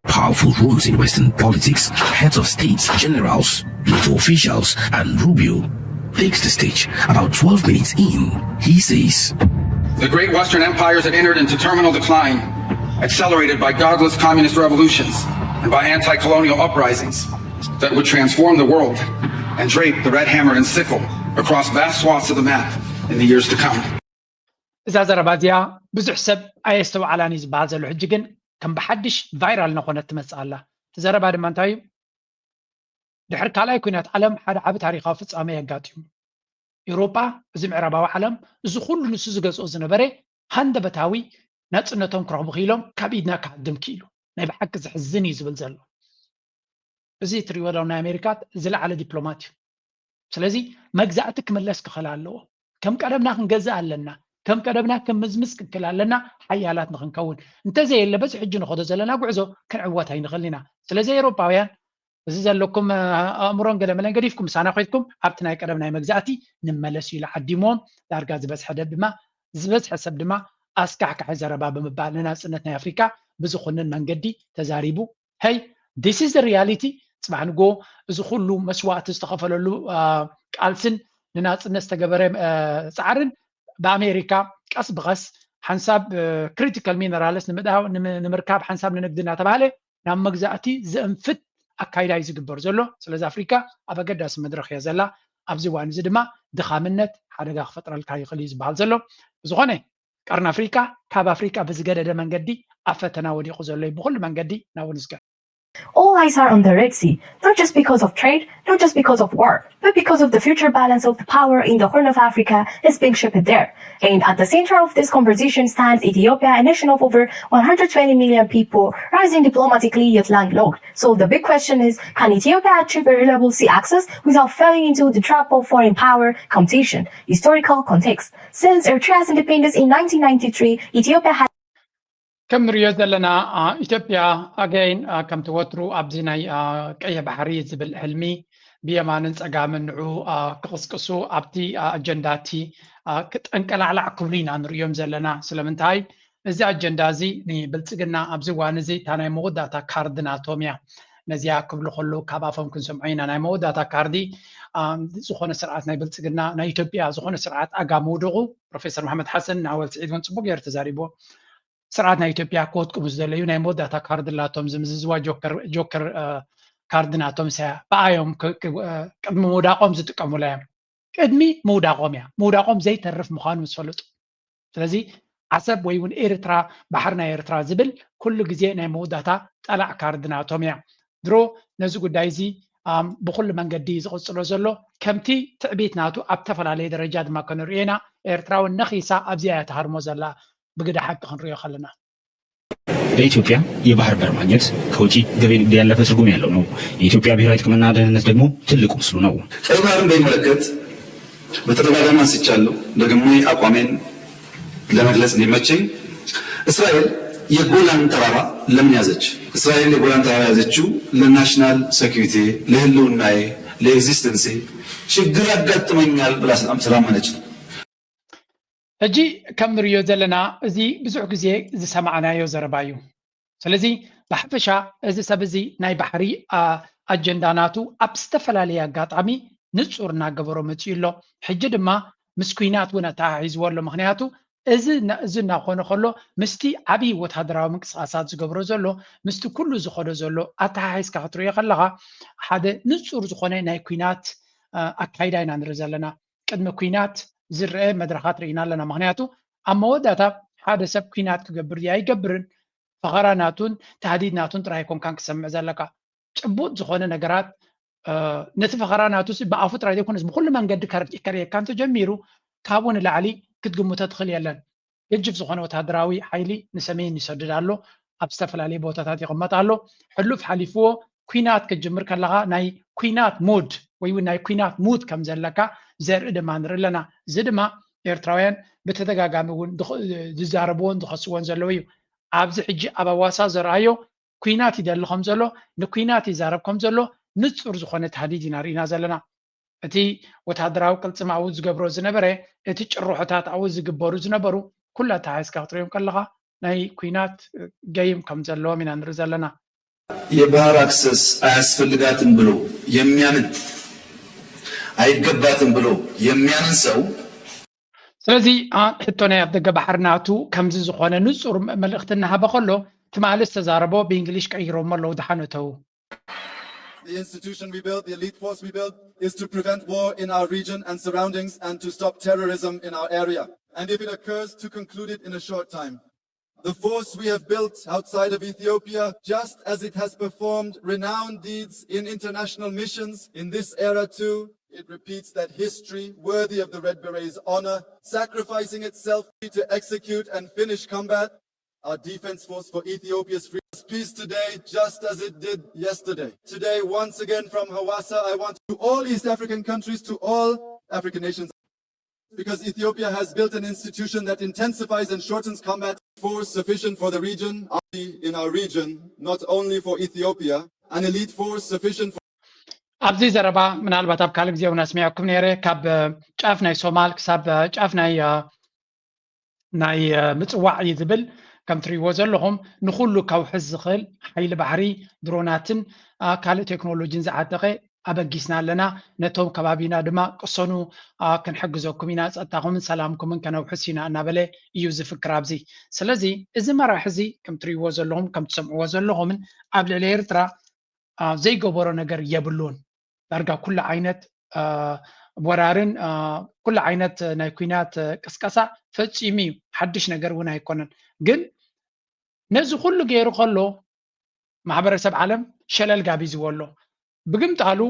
Powerful rules in Western politics, heads of states, generals, NATO officials, and Rubio takes the stage. About twelve minutes in, he says, "The great Western empires have entered into terminal decline, accelerated by godless communist revolutions and by anti-colonial uprisings that would transform the world and drape the red hammer and sickle across vast swaths of the map in the years to come." እዛ ዘረባ እዚኣ ብዙሕ ሰብ ኣየስተውዓላን እዩ ዝበሃል ዘሎ። ሕጂ ግን ከም ብሓድሽ ቫይራል እናኾነት ትመፅእ ኣላ። እቲ ዘረባ ድማ እንታይ እዩ? ድሕሪ ካልኣይ ኩናት ዓለም ሓደ ዓቢ ታሪኻዊ ፍጻሜ የጋጥም። ኤውሮጳ፣ እዚ ምዕራባዊ ዓለም፣ እዚ ኩሉ ንሱ ዝገዝኦ ዝነበረ ሃንደበታዊ ናጽነቶም ክረኽቡ ክኢሎም ካብ ኢድና ክሃድም ክኢሉ። ናይ ብሓቂ ዘሕዝን እዩ ዝብል ዘሎ። እዚ እትሪእዎ ዘለኹም ናይ ኣሜሪካ ዝለዓለ ዲፕሎማት እዩ። ስለዚ መግዛእቲ ክምለስ ክኽእል ኣለዎ። ከም ቀደምና ክንገዝእ ኣለና። ከም ቀደምና ክምዝምዝ ክንክእል ኣለና፣ ሓያላት ንኽንከውን። እንተዘየለ በዚ ሕጂ ንኸዶ ዘለና ጉዕዞ ክንዕወት ኣይንኽእልን ኢና። ስለዚ ኤውሮጳውያን እዚ ዘለኩም ኣእምሮን ገለ መለን ገዲፍኩም ምሳና ኮይድኩም ኣብቲ ናይ ቀደም ናይ መግዛእቲ ንመለስ ኢሉ ዓዲምዎም ዳርጋ ዝበዝሐ ደብ ድማ ዝበዝሐ ሰብ ድማ ኣስካሕካሒ ዘረባ ብምባል ንናፅነት ናይ ኣፍሪካ ብዝኹንን መንገዲ ተዛሪቡ። ሀይ this is the reality። ፅባሕ ንጎ እዚ ኩሉ መስዋእቲ ዝተኸፈለሉ ቃልስን ንናፅነት ዝተገበረ ፃዕርን ብኣሜሪካ ቀስ ብቐስ ሓንሳብ critical minerals ንምርካብ ሓንሳብ ንንግዲ እናተባሃለ ናብ መግዛእቲ ዘእንፍት ኣካይዳ እዩ ዝግበር ዘሎ። ስለዚ ኣፍሪካ ኣብ ኣገዳሲ መድረኽ እያ ዘላ። ኣብዚ እዋን እዚ ድማ ድኻምነት ሓደጋ ክፈጥረልካ ይኽእል እዩ ዝበሃል ዘሎ። ብዝኾነ ቀርኒ ኣፍሪካ ካብ ኣፍሪካ ብዝገደደ መንገዲ ኣብ ፈተና ወዲቑ ዘሎ እዩ። ብኩሉ መንገዲ ናብኡ ንስገር። All eyes are on the Red Sea, not just because of trade, not just because of war, but because of the future balance of the power in the Horn of Africa is being shaped there. And at the center of this conversation stands Ethiopia, a nation of over one hundred twenty million people, rising diplomatically yet landlocked. So the big question is, can Ethiopia achieve a reliable sea access without falling into the trap of foreign power competition? Historical context. Since Eritrea's independence in nineteen ninety-three, Ethiopia has ከም ንሪኦ ዘለና ኢትዮጵያ ኣገይን ከምቲ ወትሩ ኣብዚ ናይ ቀይሕ ባሕሪ ዝብል ሕልሚ ብየማንን ፀጋምን ንዑ ክቕስቅሱ ኣብቲ ኣጀንዳቲ ጠንቀላዕላዕ ክብሉ ኢና ንሪኦም ዘለና። ስለምንታይ እዚ ኣጀንዳ እዚ ንብልፅግና ኣብዚ እዋን እዚ እታ ናይ መወዳእታ ካርድ ናቶም እያ። ነዚኣ ክብሉ ከለዉ ካብ ኣፎም ክንሰምዖ ኢና። ናይ መወዳእታ ካርዲ ዝኾነ ስርዓት ናይ ብልፅግና ናይ ኢትዮጵያ ዝኾነ ስርዓት ኣጋ ምውድቑ ፕሮፌሰር መሓመድ ሓሰን ንኣወል ስዒድ እውን ፅቡቅ ገይሩ ተዛሪብዎ። ስርዓት ናይ ኢትዮጵያ ክወድቁ ምስ ደለዩ ናይ መወዳእታ ካርድ ላቶም ዝምዝዝዋ ጆከር ካርድ ናቶም ኢሳያ ብኣዮም ቅድሚ ምውዳቆም ዝጥቀሙላ እዮም። ቅድሚ ምውዳቆም እያ ምውዳቆም ዘይተርፍ ምዃኑ ምስ ፈለጡ ስለዚ ዓሰብ ወይ እውን ኤርትራ ባሕሪ ናይ ኤርትራ ዝብል ኩሉ ግዜ ናይ መወዳእታ ጠላዕ ካርድ ናቶም እያ። ድሮ ነዚ ጉዳይ እዚ ብኩሉ መንገዲ ዝቕጽሎ ዘሎ ከምቲ ትዕቢት ናቱ ኣብ ዝተፈላለየ ደረጃ ድማ ከነርእዮ ኢና። ኤርትራ እውን ነኺሳ ኣብዚኣ እያ ትሃርሞ ዘላ ብግደ ሓቂ ክንርእዮ ከለና። በኢትዮጵያ የባህር በር ማግኘት ከወጪ ገቢ ንግድ ያለፈ ትርጉም ያለው ነው። የኢትዮጵያ ብሔራዊ ጥቅምና ደህንነት ደግሞ ትልቁ ምስሉ ነው። ቀይ ባህርን በሚመለከት በተደጋጋሚ አንስቻለሁ። ደግሜ አቋሜን ለመግለጽ እንዲመቸኝ እስራኤል የጎላን ተራራ ለምን ያዘች? እስራኤል የጎላን ተራራ ያዘችው ለ national security ለህልውናዬ ለ existence ችግር ያጋጥመኛል ብላ ስላመነች ነው። ሕጂ ከም ንሪኦ ዘለና እዚ ብዙሕ ግዜ ዝሰማዕናዮ ዘረባ እዩ። ስለዚ ብሓፈሻ እዚ ሰብ እዚ ናይ ባሕሪ ኣጀንዳ ናቱ ኣብ ዝተፈላለየ ኣጋጣሚ ንፁር እናገበሮ መፂኡ ኣሎ። ሕጂ ድማ ምስ ኲናት እውን ኣተሓሒዝዎ ኣሎ። ምክንያቱ እዚ እዚ እናኾነ ከሎ ምስቲ ዓብዪ ወታደራዊ ምንቅስቃሳት ዝገብሮ ዘሎ ምስቲ ኩሉ ዝኸዶ ዘሎ ኣተሓሒዝካ ክትሪኦ ከለኻ ሓደ ንፁር ዝኾነ ናይ ኲናት ኣካይዳ ኢና ንርኢ ዘለና። ቅድሚ ኲናት ዝረአ መድረኻት ርኢና ኣለና። ምክንያቱ ኣብ መወዳእታ ሓደ ሰብ ኲናት ክገብር ድዩ ኣይገብርን ፈኸራ ናቱን ታህዲድ ናቱን ጥራይ ኣይኮንካን ክሰምዕ ዘለካ። ጭቡጥ ዝኾነ ነገራት ነቲ ፈኸራ ናቱ ብኣፉ ጥራይ ዘይኮነስ ብኩሉ መንገዲ ከርእየካ እንተጀሚሩ ካብኡ ንላዕሊ ክትግምቶ ትኽእል የለን። ገጅፍ ዝኾነ ወታደራዊ ሓይሊ ንሰሜን ይሰድድ ኣሎ። ኣብ ዝተፈላለየ ቦታታት ይቕመጥ ኣሎ። ሕሉፍ ሓሊፍዎ ኲናት ክትጅምር ከለኻ ናይ ኲናት ሙድ ወይ እውን ናይ ኲናት ሙድ ከም ዘለካ ዘርኢ ድማ ንርኢ ኣለና። እዚ ድማ ኤርትራውያን ብተደጋጋሚ እውን ዝዛረብዎን ዝኸስዎን ዘለዉ እዩ። ኣብዚ ሕጂ ኣብ ኣዋሳ ዘርኣዮ ኲናት ይደሊ ከም ዘሎ ንኲናት ይዛረብ ከም ዘሎ ንፁር ዝኾነ ታህዲድ ኢና ርኢና ዘለና። እቲ ወታደራዊ ቅልፅም ኣብኡ ዝገብሮ ዝነበረ እቲ ጭርሖታት ኣብኡ ዝግበሩ ዝነበሩ ኩሉ ኣተሓሒዝካ ክትሪኦም ከለኻ ናይ ኲናት ገይም ከም ዘለዎም ኢና ንርኢ ዘለና። የባህር አክሰስ አያስፈልጋትም ብሎ የሚያምን፣ አይገባትም ብሎ የሚያምን ሰው ስለዚ ሕቶ ናይ ኣብ ደገ ባሕሪ ናቱ ከምዚ ዝኾነ ንጹር መልእኽቲ እናሃበ ከሎ ትማሊ ዝተዛረቦ ብእንግሊሽ ቀይሮሞ ኣለዉ ድሓን እተዉ The institution we build, the elite force we build, is to prevent war in our region and surroundings and to stop terrorism in our area. And if it occurs, to conclude it in a short time. The force we have built outside of Ethiopia, just as it has performed renowned deeds in international missions, in this era too, it repeats that history worthy of the Red Berets' honor, sacrificing itself to execute and finish combat. Our defense force for Ethiopia's freedom peace today, just as it did yesterday. Today, once again from Hawassa, I want to all East African countries, to all African nations, because Ethiopia has built an institution that intensifies and shortens combat force sufficient for the region, in our region, not only for Ethiopia, an elite force sufficient for ኣብዚ ዘረባ ምናልባት ኣብ ካልእ ግዜ እውን ኣስሚዐኩም ነይረ። ካብ ጫፍ ናይ ሶማል ክሳብ ጫፍ ናይ ናይ ምፅዋዕ እዩ ዝብል። ከም ትሪእዎ ዘለኹም ንኩሉ ከውሕስ ዝኽእል ሓይሊ ባሕሪ፣ ድሮናትን ካልእ ቴክኖሎጂን ዝዓጠቐ ኣበጊስና ኣለና። ነቶም ከባቢና ድማ ቅሰኑ፣ ክንሕግዘኩም ኢና፣ ፀጥታኹምን ሰላምኩምን ከነውሕስ ኢና እናበለ እዩ ዝፍክር ኣብዚ። ስለዚ እዚ መራሒ እዚ ከም ትሪእዎ ዘለኹም ከም ትሰምዕዎ ዘለኹምን ኣብ ልዕሊ ኤርትራ ዘይገበሮ ነገር የብሉን። ዳርጋ ኩሉ ዓይነት ወራርን ኩሉ ዓይነት ናይ ኩናት ቅስቀሳ ፈፂሙ እዩ። ሓድሽ ነገር እውን ኣይኮነን። ግን ነዚ ኩሉ ገይሩ ከሎ ማሕበረሰብ ዓለም ሸለል ጋቢዝዎ ኣሎ። ብግምጣሉ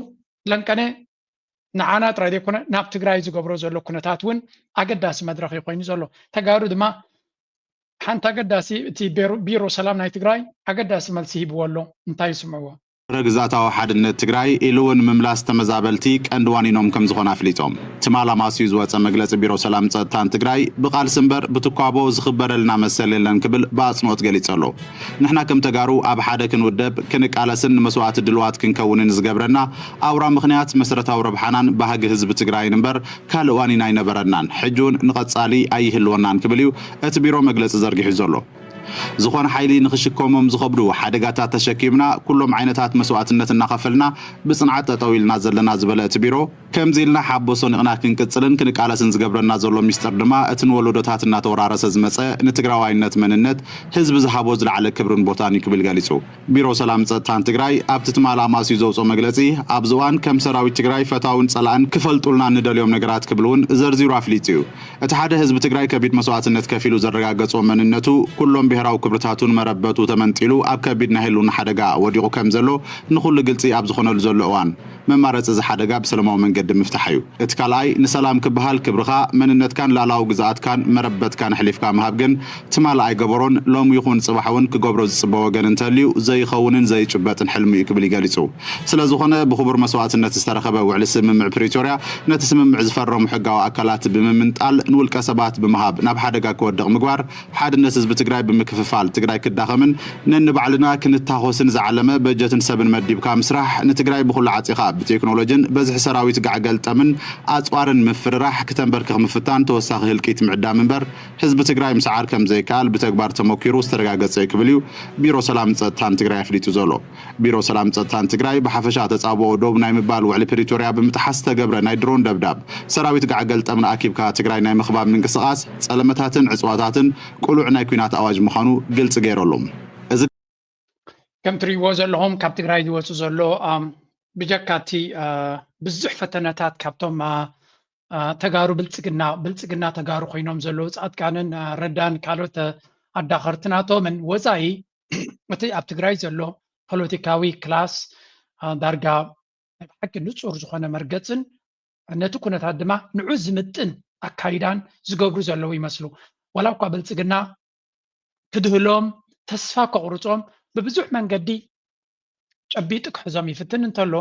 ለንቀነ ንዓና ጥራይ ዘይኮነ ናብ ትግራይ ዝገብሮ ዘሎ ኩነታት እውን ኣገዳሲ መድረኽ እዩ ኮይኑ ዘሎ። ተጋሩ ድማ ሓንቲ ኣገዳሲ እቲ ቢሮ ሰላም ናይ ትግራይ ኣገዳሲ መልሲ ሂብዎ ኣሎ። እንታይ ይስምዕዎ? ግዝኣታዊ ሓድነት ትግራይ ኢሉ እውን ምምላስ ተመዛበልቲ ቀንዲ ዋኒኖም ከም ዝኾነ ኣፍሊጦም። ትማል ኣማስዩ ዝወፀ መግለፂ ቢሮ ሰላም ፀጥታን ትግራይ ብቃልሲ እምበር ብትኳቦ ዝኽበረልና መሰል የለን ክብል ብኣፅንኦት ገሊፁ ኣሎ። ንሕና ከም ተጋሩ ኣብ ሓደ ክንውደብ ክንቃለስን ንመስዋእቲ ድልዋት ክንከውንን ዝገብረና ኣውራ ምኽንያት መሰረታዊ ረብሓናን ባህጊ ህዝቢ ትግራይን እምበር ካልእ ዋኒን ኣይነበረናን፣ ሕጂ እውን ንቐፃሊ ኣይህልወናን ክብል እዩ እቲ ቢሮ መግለፂ ዘርጊሑ ዘሎ። ዝኾነ ሓይሊ ንኽሽከሞም ዝኸብዱ ሓደጋታት ተሸኪምና ኩሎም ዓይነታት መስዋእትነት እናኸፈልና ብፅንዓት ጠጠው ኢልና ዘለና ዝበለ እቲ ቢሮ፣ ከምዚ ኢልና ሓቦ ሰኒቕና ክንቅፅልን ክንቃለስን ዝገብረና ዘሎ ሚስጥር ድማ እቲ ንወለዶታት እናተወራረሰ ዝመፀ ንትግራዋይነት መንነት ህዝቢ ዝሃቦ ዝለዓለ ክብርን ቦታን እዩ ክብል ገሊፁ። ቢሮ ሰላም ፀጥታን ትግራይ ኣብቲ ትማል ኣማስዩ ዘውፅኦ መግለፂ ኣብዚ እዋን ከም ሰራዊት ትግራይ ፈታውን ፀላእን ክፈልጡልና ንደልዮም ነገራት ክብል እውን ዘርዚሩ ኣፍሊጡ እዩ። እቲ ሓደ ህዝቢ ትግራይ ከቢድ መስዋእትነት ከፊሉ ዘረጋገፆ መንነቱ ኩሎም ብሄራዊ ክብርታቱን መረበቱ ተመንጢሉ ኣብ ከቢድ ናይ ህልውና ሓደጋ ወዲቑ ከም ዘሎ ንኩሉ ግልፂ ኣብ ዝኾነሉ ዘሎ እዋን መማረፂ እዚ ሓደጋ ብሰላማዊ መንገዲ ምፍታሕ እዩ። እቲ ካልኣይ ንሰላም ክበሃል ክብርኻ፣ መንነትካን ላላዊ ግዝኣትካን መረበትካን ኣሕሊፍካ ምሃብ ግን ትማል ኣይገበሮን፣ ሎሚ ይኹን ፅባሕ እውን ክገብሮ ዝፅበ ወገን እንተልዩ ዘይኸውንን ዘይጭበጥን ሕልሚ እዩ ክብል ይገሊፁ። ስለዝኾነ ብኽቡር መስዋእትነት ዝተረኸበ ውዕሊ ስምምዕ ፕሪቶርያ ነቲ ስምምዕ ዝፈረሙ ሕጋዊ ኣካላት ብምምንጣል ንውልቀ ሰባት ብምሃብ ናብ ሓደጋ ክወድቕ ምግባር፣ ሓድነት ህዝቢ ትግራይ ብምክፍፋል ትግራይ ክዳኸምን ነንባዕልና ክንታኾስን ዝዓለመ በጀትን ሰብን መዲብካ ምስራሕ፣ ንትግራይ ብኹሉ ዓፂኻ ብቴክኖሎጅን በዝሒ ሰራዊት ጋዕ ገልጠምን ኣፅዋርን ምፍርራሕ፣ ክተንበርክኽ ምፍታን ተወሳኺ ህልቂት ምዕዳም እምበር ህዝቢ ትግራይ ምስዓር ከም ዘይከኣል ብተግባር ተመኪሩ ዝተረጋገፀ እዩ ክብል እዩ ቢሮ ሰላም ፀጥታን ትግራይ ኣፍሊጡ ዘሎ። ቢሮ ሰላም ፀጥታን ትግራይ ብሓፈሻ ተፃብኦ ዶብ ናይ ምባል ውዕሊ ፕሪቶርያ ብምጥሓስ ዝተገብረ ናይ ድሮን ደብዳብ ሰራዊት ጋዕ ገልጠምን ኣኪብካ ትግራይ ናይ ምኽባብ ምንቅስቓስ ፀለመታትን ዕፅዋታትን ቅሉዕ ናይ ኲናት ኣዋጅ ምዃኑ ግልፂ ገይሩ ኣሎ። እዚ ከም ትሪእዎ ዘለኹም ካብ ትግራይ ዝወፁ ዘሎ ብጀካ እቲ ብዙሕ ፈተነታት ካብቶም ተጋሩ ብልፅግና ብልፅግና ተጋሩ ኮይኖም ዘለዉ ፃድቃንን ረዳን ካልኦት ኣዳኸርቲ ናቶምን ወፃኢ እቲ ኣብ ትግራይ ዘሎ ፖለቲካዊ ክላስ ዳርጋ ናይ ብሓቂ ንፁር ዝኾነ መርገፅን ነቲ ኩነታት ድማ ንዑ ዝምጥን ኣካይዳን ዝገብሩ ዘለዉ ይመስሉ። ዋላ እኳ ብልፅግና ክድህሎም ተስፋ ከቑርፆም ብብዙሕ መንገዲ ጨቢጡ ክሕዞም ይፍትን እንተሎ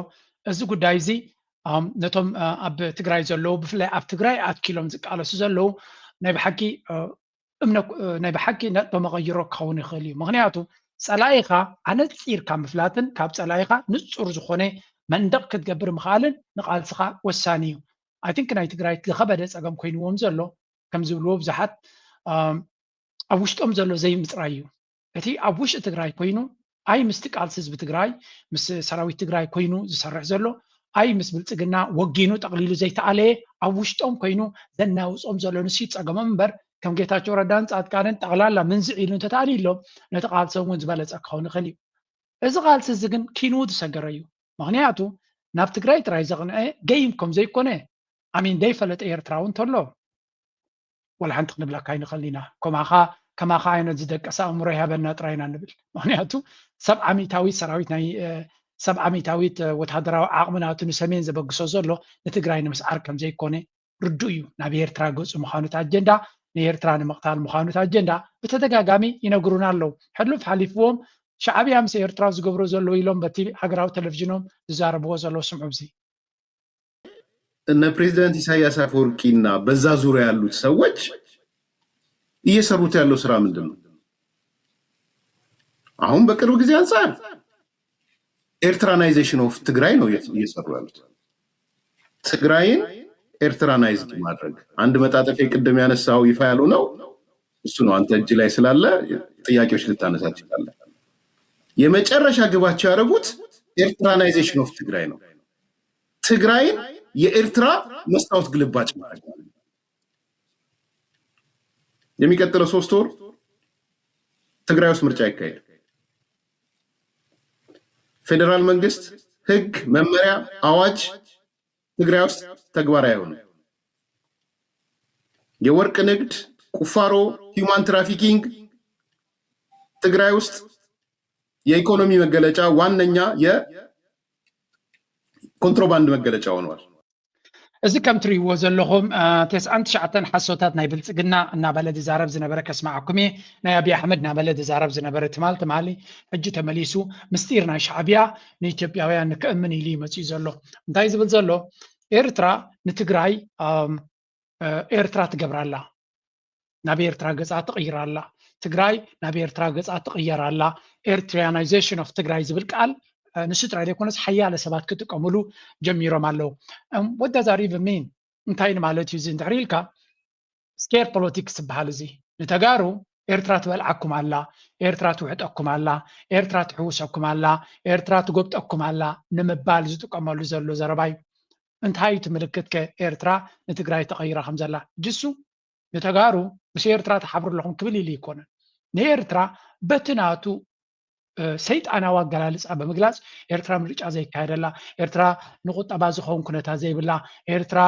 እዚ ጉዳይ እዚ ነቶም ኣብ ትግራይ ዘለዉ ብፍላይ ኣብ ትግራይ ኣትኪሎም ዝቃለሱ ዘለዉ ናይ ብሓቂ እምነ ናይ ብሓቂ ነጥበ መቐይሮ ክኸውን ይኽእል እዩ። ምክንያቱ ፀላኢኻ ኣነፂርካ ምፍላጥን ካብ ፀላኢኻ ንፁር ዝኾነ መንደቕ ክትገብር ምኽኣልን ንቃልስኻ ወሳኒ እዩ። I think ናይ ትግራይ ዝኸበደ ፀገም ኮይንዎም ዘሎ ከም ዝብልዎ ብዙሓት ኣብ ውሽጦም ዘሎ ዘይምፅራይ እዩ። እቲ ኣብ ውሽጢ ትግራይ ኮይኑ ኣይ ምስቲ ቃልሲ ህዝቢ ትግራይ፣ ምስ ሰራዊት ትግራይ ኮይኑ ዝሰርሕ ዘሎ፣ ኣይ ምስ ብልፅግና ወጊኑ ጠቕሊሉ ዘይተኣለየ፣ ኣብ ውሽጦም ኮይኑ ዘናውፆም ዘሎ ንሱ ጸገሞም እምበር፣ ከም ጌታቸው ረዳን ጻድቃንን ጠቕላላ ምንዝዕ ኢሉ እንተተኣልዩሎም ነቲ ቃልሲ እውን ዝበለጸ ክኸውን ይኽእል እዩ። እዚ ቃልሲ እዚ ግን ኪንኡ ዝሰገረ እዩ። ምኽንያቱ ናብ ትግራይ ጥራይ ዘቕንዐ ገይም ከም ዘይኮነ ኣሚን ዘይፈለጠ ኤርትራዊ እንተሎ፣ ወላ ሓንቲ ክንብለካ ኣይንኽእል ኢና። ከማኻ ከማኻ ዓይነት ዝደቀሰ ኣእምሮ ይሃበና ጥራይ ኢና ንብል። ምኽንያቱ ሰብ ዓሚታዊት ሰራዊት ናይ ሰብ ዓሚታዊት ወታደራዊ ዓቕሚ ናቱ ንሰሜን ዘበግሶ ዘሎ ንትግራይ ንምስዓር ከም ዘይኮነ ርዱእ እዩ። ናብ ኤርትራ ገጹ ምዃኑ እቲ ኣጀንዳ፣ ንኤርትራ ንምቕታል ምዃኑ እቲ ኣጀንዳ ብተደጋጋሚ ይነግሩና ኣለዉ። ሕሉፍ ሓሊፍዎም ሻዕብያ ምስ ኤርትራ ዝገብሮ ዘለዉ ኢሎም በቲ ሃገራዊ ቴሌቪዥኖም ዝዛረብዎ ዘለዉ ስምዑ። እዚ እነ ፕሬዚዳንት ኢሳያስ አፈወርቂና በዛ ዙሪያ ያሉት ሰዎች እየሰሩት ያለው ስራ ምንድን ነው? አሁን በቅርብ ጊዜ አንጻር ኤርትራናይዜሽን ኦፍ ትግራይ ነው እየሰሩ ያሉት። ትግራይን ኤርትራናይዝድ ማድረግ። አንድ መጣጠፍ ቅድም ያነሳው ይፋ ያልሆነው እሱ ነው። አንተ እጅ ላይ ስላለ ጥያቄዎች ልታነሳ ትችላለህ። የመጨረሻ ግባቸው ያደረጉት ኤርትራናይዜሽን ኦፍ ትግራይ ነው። ትግራይን የኤርትራ መስታወት ግልባጭ ማድረግ። የሚቀጥለው ሶስት ወር ትግራይ ውስጥ ምርጫ ይካሄድ። ፌዴራል መንግስት ህግ፣ መመሪያ፣ አዋጅ ትግራይ ውስጥ ተግባራዊ አይሆንም። የወርቅ ንግድ፣ ቁፋሮ፣ ሂውማን ትራፊኪንግ ትግራይ ውስጥ የኢኮኖሚ መገለጫ፣ ዋነኛ የኮንትሮባንድ መገለጫ ሆነዋል። እዚ ከም ትርእይዎ ዘለኹም ተስዓን ትሽዓተን ሓሶታት ናይ ብልፅግና እናበለ ዝዛረብ ዝነበረ ከስማዓኩም እየ። ናይ ኣብይ ኣሕመድ እናበለ ዝዛረብ ዝነበረ ትማል ትማሊ ሕጂ ተመሊሱ ምስጢር ናይ ሻዕብያ ንኢትዮጵያውያን ንክእምን ኢሉ ይመፅኡ ዘሎ። እንታይ ዝብል ዘሎ? ኤርትራ ንትግራይ ኤርትራ ትገብራላ፣ ናብ ኤርትራ ገፃ ትቕይራላ። ትግራይ ናብ ኤርትራ ገፃ ትቕየራላ። ኤርትሪያናይዜሽን ኦፍ ትግራይ ዝብል ቃል ንሱ ጥራይ ዘይኮነስ ሓያለ ሰባት ክጥቀምሉ ጀሚሮም ኣለዉ። ወዳዛሪቭ ሚን እንታይ ንማለት እዩ እዚ እንድሕር ኢልካ፣ ስኬር ፖለቲክስ ዝበሃል እዚ ንተጋሩ ኤርትራ ትበልዓኩም ኣላ፣ ኤርትራ ትውሕጠኩም ኣላ፣ ኤርትራ ትሕውሰኩም ኣላ፣ ኤርትራ ትጎብጠኩም ኣላ ንምባል ዝጥቀመሉ ዘሎ ዘረባ እዩ። እንታይ እዩ እቲ ምልክት ከ ኤርትራ ንትግራይ ተቐይራ ከም ዘላ? ጅሱ ንተጋሩ ምስ ኤርትራ ትሓብሩ ኣለኹም ክብል ኢሉ ኣይኮነን። ንኤርትራ በቲ ናቱ ሰይጣናዊ ኣገላልፃ ብምግላፅ ኤርትራ ምርጫ ዘይካየደላ፣ ኤርትራ ንቁጠባ ዝኸውን ኩነታት ዘይብላ፣ ኤርትራ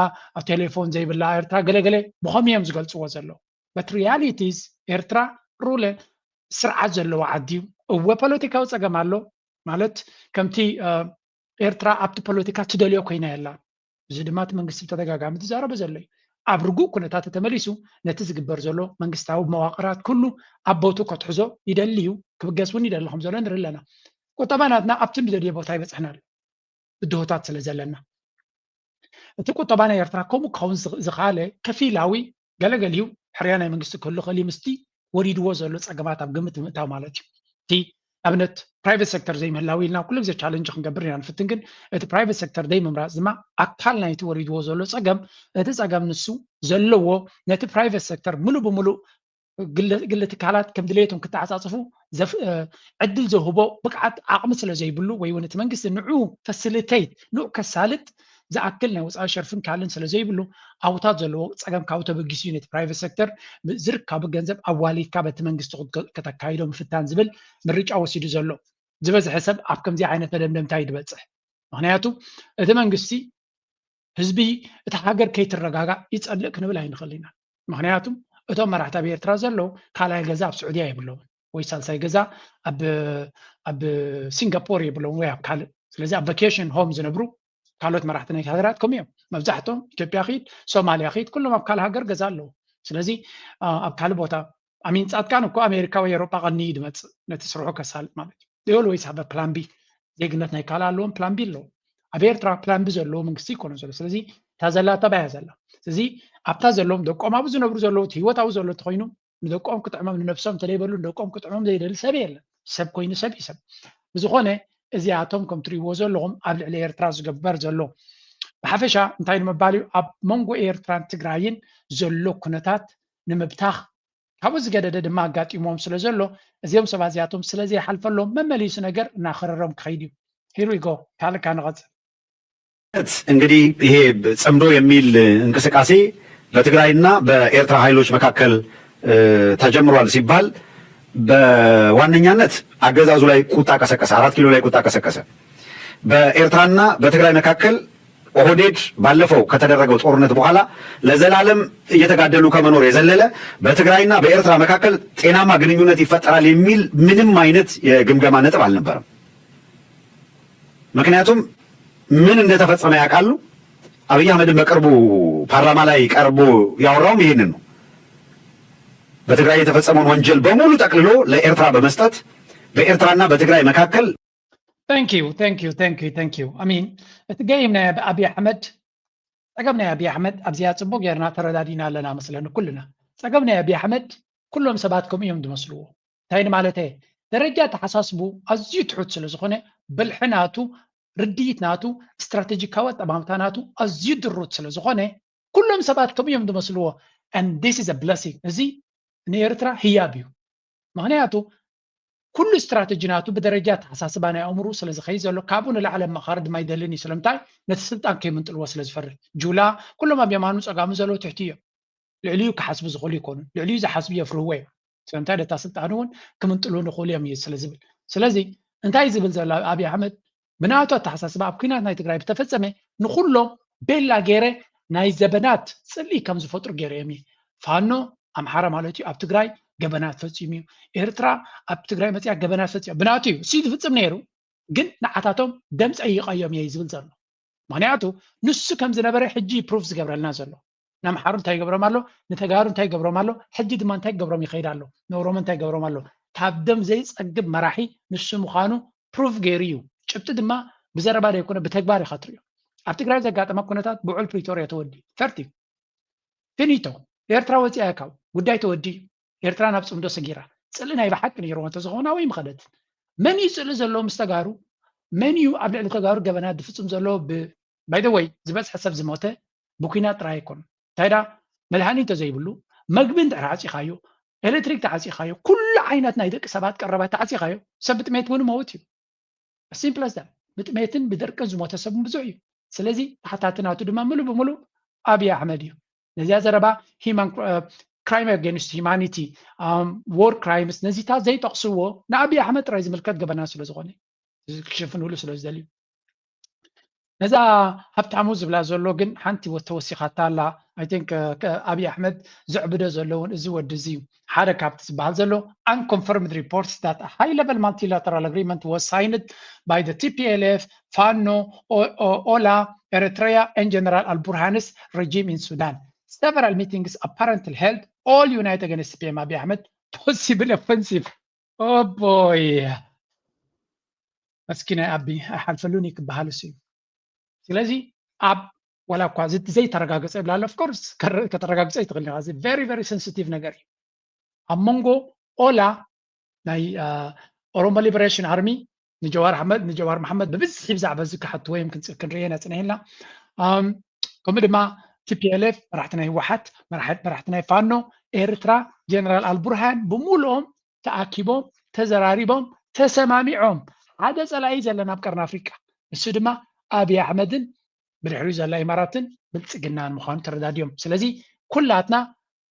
ቴሌፎን ዘይብላ፣ ኤርትራ ገለገለ ብኸምኡ እዮም ዝገልፅዎ ዘለዉ። But reality is ኤርትራ ሩለ ስርዓት ዘለዎ ዓዲ እዩ። እወ ፖለቲካዊ ፀገም ኣሎ ማለት ከምቲ ኤርትራ ኣብቲ ፖለቲካ ትደልዮ ኮይና የላን። እዚ ድማ እቲ መንግስቲ ብተደጋጋሚ ዝዛረቦ ዘሎ እዩ። ኣብ ርጉእ ኩነታት ተመሊሱ ነቲ ዝግበር ዘሎ መንግስታዊ መዋቕራት ኩሉ ኣብ ቦትኡ ከትሕዞ ይደሊ እዩ። ክብገስ እውን ይደሊ ከም ዘሎ ንርኢ ኣለና። ቁጠባ ናትና ኣብቲ ንደልዮ ቦታ ኣይበፅሕናን ብድሆታት ስለ ዘለና። እቲ ቁጠባ ናይ ኤርትራ ከምኡ ክኸውን ዝኸኣለ ከፊላዊ ገለገሊኡ ሕርያ ናይ መንግስቲ ክህሉ ክእል እዩ ምስቲ ወሪድዎ ዘሎ ፀገማት ኣብ ግምት ብምእታው ማለት እዩ። እቲ ኣብነት ፕራይቨት ሴክተር ዘይምህላው ኢልና ኩሉ ግዜ ቻለንጅ ክንገብር ኢና ንፍትን፣ ግን እቲ ፕራይቨት ሴክተር ዘይምምራፅ ድማ ኣካል ናይቲ ወሪድዎ ዘሎ ፀገም፣ እቲ ፀገም ንሱ ዘለዎ ነቲ ፕራይቨት ሴክተር ሙሉእ ብሙሉእ ግለ ትካላት ከም ድሌቶም ክተዓፃፅፉ ዕድል ዘውህቦ ብቅዓት ዓቕሚ ስለ ዘይብሉ ወይ እውን እቲ መንግስቲ ንዑ ፈሲሊቴት ንዑ ከሳልጥ ዝኣክል ናይ ወፃኢ ሸርፍን ካልእን ስለ ዘይብሉ ኣብታት ዘለዎ ፀገም ካብኡ ተበጊሱ እዩ ነቲ ፕራይቨት ሴክተር ዝርካቡ ገንዘብ ኣዋሊድካ በቲ መንግስቲ ከተካይዶ ምፍታን ዝብል ምርጫ ወሲዱ ዘሎ። ዝበዝሐ ሰብ ኣብ ከምዚ ዓይነት መደምደምታ እዩ ዝበፅሕ። ምክንያቱ እቲ መንግስቲ ህዝቢ እቲ ሃገር ከይትረጋጋእ ይፀልእ ክንብል ኣይንኽእል ኢና። ምክንያቱ እቶም መራሕቲ ኣብ ኤርትራ ዘለዉ ካልኣይ ገዛ ኣብ ስዑድያ የብለውን ወይ ሳልሳይ ገዛ ኣብ ሲንጋፖር የብለውን ወይ ኣብ ካልእ። ስለዚ ኣብ ቫኬሽን ሆም ዝነብሩ ካልኦት መራሕቲ ናይ ሃገራት ከምኡ እዮም። መብዛሕትኦም ኢትዮጵያ ኺድ፣ ሶማልያ ኺድ፣ ኩሎም ኣብ ካልእ ሃገር ገዛ ኣለዉ። ስለዚ ኣብ ካልእ ቦታ ኣሚን ፃድቃን እኮ ኣሜሪካ ወይ ኤሮጳ ቀኒ እዩ ዝመፅእ ነቲ ስርሑ ከሳልጥ ማለት እዩ። They always have a plan B። ዜግነት ናይ ካልእ ኣለዎም፣ ፕላን ቢ ኣለዎም። ኣብ ኤርትራ ፕላን ቢ ዘለዎ መንግስቲ ይኮነ ዘሎ። ስለዚ እታ ዘላ ተባያ ዘላ። ስለዚ ኣብታ ዘለዎም ደቆም ኣብኡ ዝነብሩ ዘለዉ እቲ ህይወት ኣብኡ ዘሎ እንተኮይኑ ንደቆም ክጥዕሞም ንነብሶም እንተደይበሉ ንደቆም ክጥዕሞም ዘይደሊ ሰብ የለን። ሰብ ኮይኑ ሰብ እዩ ሰብ። ብዝኾነ እዚኣቶም ከም ትርእይዎ ዘለኹም ኣብ ልዕሊ ኤርትራ ዝግበር ዘሎ ብሓፈሻ እንታይ ንምባል እዩ ኣብ መንጎ ኤርትራን ትግራይን ዘሎ ኩነታት ንምብታኽ ካብኡ ዝገደደ ድማ ኣጋጢሞም ስለ ዘሎ እዚኦም ሰባት እዚኣቶም ስለ ዘይሓልፈሎም መመሊሱ ነገር እናኸረሮም ክኸይድ እዩ። Here we go። ካልካ ንቐጽል። እንግዲህ ይሄ ጽምዶ የሚል እንቅስቃሴ በትግራይና በኤርትራ ኃይሎች መካከል ተጀምሯል ሲባል በዋነኛነት አገዛዙ ላይ ቁጣ ቀሰቀሰ፣ አራት ኪሎ ላይ ቁጣ ቀሰቀሰ። በኤርትራና በትግራይ መካከል ኦህዴድ ባለፈው ከተደረገው ጦርነት በኋላ ለዘላለም እየተጋደሉ ከመኖር የዘለለ በትግራይና በኤርትራ መካከል ጤናማ ግንኙነት ይፈጠራል የሚል ምንም አይነት የግምገማ ነጥብ አልነበረም። ምክንያቱም ምን እንደተፈጸመ ያውቃሉ። አብይ አህመድን በቅርቡ ፓርላማ ላይ ቀርቦ ያወራውም ይሄንን ነው። በትግራይ የተፈጸመውን ወንጀል በሙሉ ጠቅልሎ ለኤርትራ በመስጠት በኤርትራና በትግራይ መካከል Thank you, thank you, thank you, thank you. I mean እቲ ገይም ናይ ኣብይ ኣሕመድ ጸገም ናይ ኣብይ ኣሕመድ ኣብዚኣ ጽቡቅ ጌርና ተረዳዲና ኣለና መስለኒ ኩልና። ጸገም ናይ ኣብይ ኣሕመድ ኩሎም ሰባት ከምኡ እዮም ዝመስልዎ። እንታይ ንማለተ ደረጃ ተሓሳስቡ ኣዝዩ ትሑት ስለ ዝኾነ ብልሒ ናቱ ርድኢት ናቱ ስትራቴጂካዊ ኣጠማምታ ናቱ ኣዝዩ ድሩት ስለ ዝኾነ ኩሎም ሰባት ከምኡ እዮም ዝመስልዎ። And this is a blessing። እዚ ንኤርትራ ህያብ እዩ። ምክንያቱ ኩሉ ስትራተጂ ናቱ ብደረጃ ኣተሓሳስባ ናይ ኣእምሩ ስለ ዝኸይድ ዘሎ ካብኡ ንላዕሊ ኣማኻሪ ድማ ይደልን እዩ። ስለምንታይ ነቲ ስልጣን ከይምንጥልዎ ስለ ዝፈርህ። ጁላ ኩሎም ኣብ የማኑ ጸጋሙ ዘለዉ ትሕቲ እዮም። ልዕሊኡ ክሓስቡ ዝኽእሉ ይኮኑን። ልዕሊኡ ዝሓስቡ የፍርህዎ እዮም። ስለምንታይ ነታ ስልጣን እውን ክምንጥሉ ንኽእሉ እዮም እዩ ስለ ዝብል። ስለዚ እንታይ ዝብል ዘሎ ኣብይ ኣሕመድ ብናቱ ኣተሓሳስባ ኣብ ኩናት ናይ ትግራይ ብተፈጸመ ንኩሎም ቤላ ገይረ ናይ ዘበናት ጽልኢ ከም ዝፈጥሩ ገይረ እዮም እዩ። ፋኖ ኣምሓራ ማለት እዩ ኣብ ትግራይ ገበናት ፈጺሙ እዩ። ኤርትራ ኣብ ትግራይ መፅያ ገበናት ፈፂሙ ብናቱ እዩ እሱ ዝፍፅም ነይሩ፣ ግን ንዓታቶም ደምፀ ይቐዮም እየ ዝብል ዘሎ። ምክንያቱ ንሱ ከም ዝነበረ ሕጂ ፕሩፍ ዝገብረልና ዘሎ። ንኣምሓሩ እንታይ ይገብሮም ኣሎ፣ ንተጋሩ እንታይ ይገብሮም ኣሎ፣ ሕጂ ድማ እንታይ ይገብሮም ይኸይድ ኣሎ፣ ንኦሮሞ እንታይ ይገብሮም ኣሎ። ካብ ደም ዘይፀግብ መራሒ ንሱ ምዃኑ ፕሩፍ ገይሩ እዩ። ጭብጢ ድማ ብዘረባ ዘይኮነ ብተግባር ኢኻ ትሪኦ። ኣብ ትግራይ ዘጋጠመ ኩነታት ብውዕል ፕሪቶርያ ተወዲኡ ፈርቲ ፊኒቶ። ኤርትራ ወፂኣ ካብ ጉዳይ ተወዲኡ። ኤርትራ ናብ ፅምዶ ሰጊራ። ፅልኢ ናይ ብሓቂ ነይርዎ እንተዝኸውን ኣበይ ምኸደት? መን እዩ ፅልኢ ዘለዎ ምስ ተጋሩ? መን እዩ ኣብ ልዕሊ ተጋሩ ገበናት ዝፍፅም ዘሎ? By the way ዝበዝሐ ሰብ ዝሞተ ብኩናት ጥራይ ኣይኮኑን። እንታይ ዳ መድሃኒ እንተዘይብሉ መግቢ እንድሕር ዓፂኻዮ፣ ኤሌክትሪክ ተዓፂኻዮ፣ ኩሉ ዓይነት ናይ ደቂ ሰባት ቀረባት ተዓፂኻዮ ሰብ ብጥሜት እውን ይመውት እዩ። Simple as that። ብጥሜትን ብደርቅን ዝሞተ ሰብ እውን ብዙሕ እዩ። ስለዚ ተሓታቲ ናቱ ድማ ምሉእ ብምሉእ ኣብይ ኣሕመድ እዩ። ነዚኣ ዘረባ human crime against humanity፣ war crimes ነዚታት ዘይጠቕስዎ ንኣብይ ኣሕመድ ጥራይ ዝምልከት ገበናት ስለ ዝኾነ ክሽፍንሉ ስለ ዝደልዩ። ነዛ ሃብታሙ ዝብላ ዘሎ ግን ሓንቲ ተወሲኻታ ኣላ። I think ኣብይ ኣሕመድ ዘዕብዶ ዘለውን እዚ ወዲ እዚ ሓደ ካብቲ ዝበሃል ዘሎ unconfirmed reports that a high level multilateral agreement was signed by the T P L F, Fano, Ola, Eritrea and General Al Burhan's regime in Sudan. Several meetings apparently held, all united against P M Abiy Ahmed possible offensive. Oh boy. እስኪ ናይ ኣቢ ኣይሓልፈሉን እዩ ክበሃል እሱ እዩ። ስለዚ ኣብ ዋላ እኳ እዚ ዘይተረጋገፀ ይብላ ኣሎ። Of course ከተረጋግፀ ይትኽእል ኢኻ። እዚ very very sensitive ነገር እዩ። ኣብ መንጎ ኦላ ናይ Oromo Liberation Army ንጀዋር ኣሕመድ ንጀዋር መሓመድ ብብዝሒ ብዛዕባ እዚ ክሓትዎ እዮም ክንርኢ ኢና ፅኒሕና። ከምኡ ድማ T P L F መራሕቲ ናይ ህወሓት መራሕቲ ናይ ፋኖ ኤርትራ ጀነራል ኣልቡርሃን ብምሉኦም ተኣኪቦም ተዘራሪቦም ተሰማሚዖም ሓደ ፀላኢ ዘለና ኣብ ቀርኒ ኣፍሪቃ ንሱ ድማ ኣብይ ኣሕመድን ብድሕሪኡ ዘላ ኢማራትን ብልፅግናን ምዃኑ ተረዳዲኦም። ስለዚ ኩላትና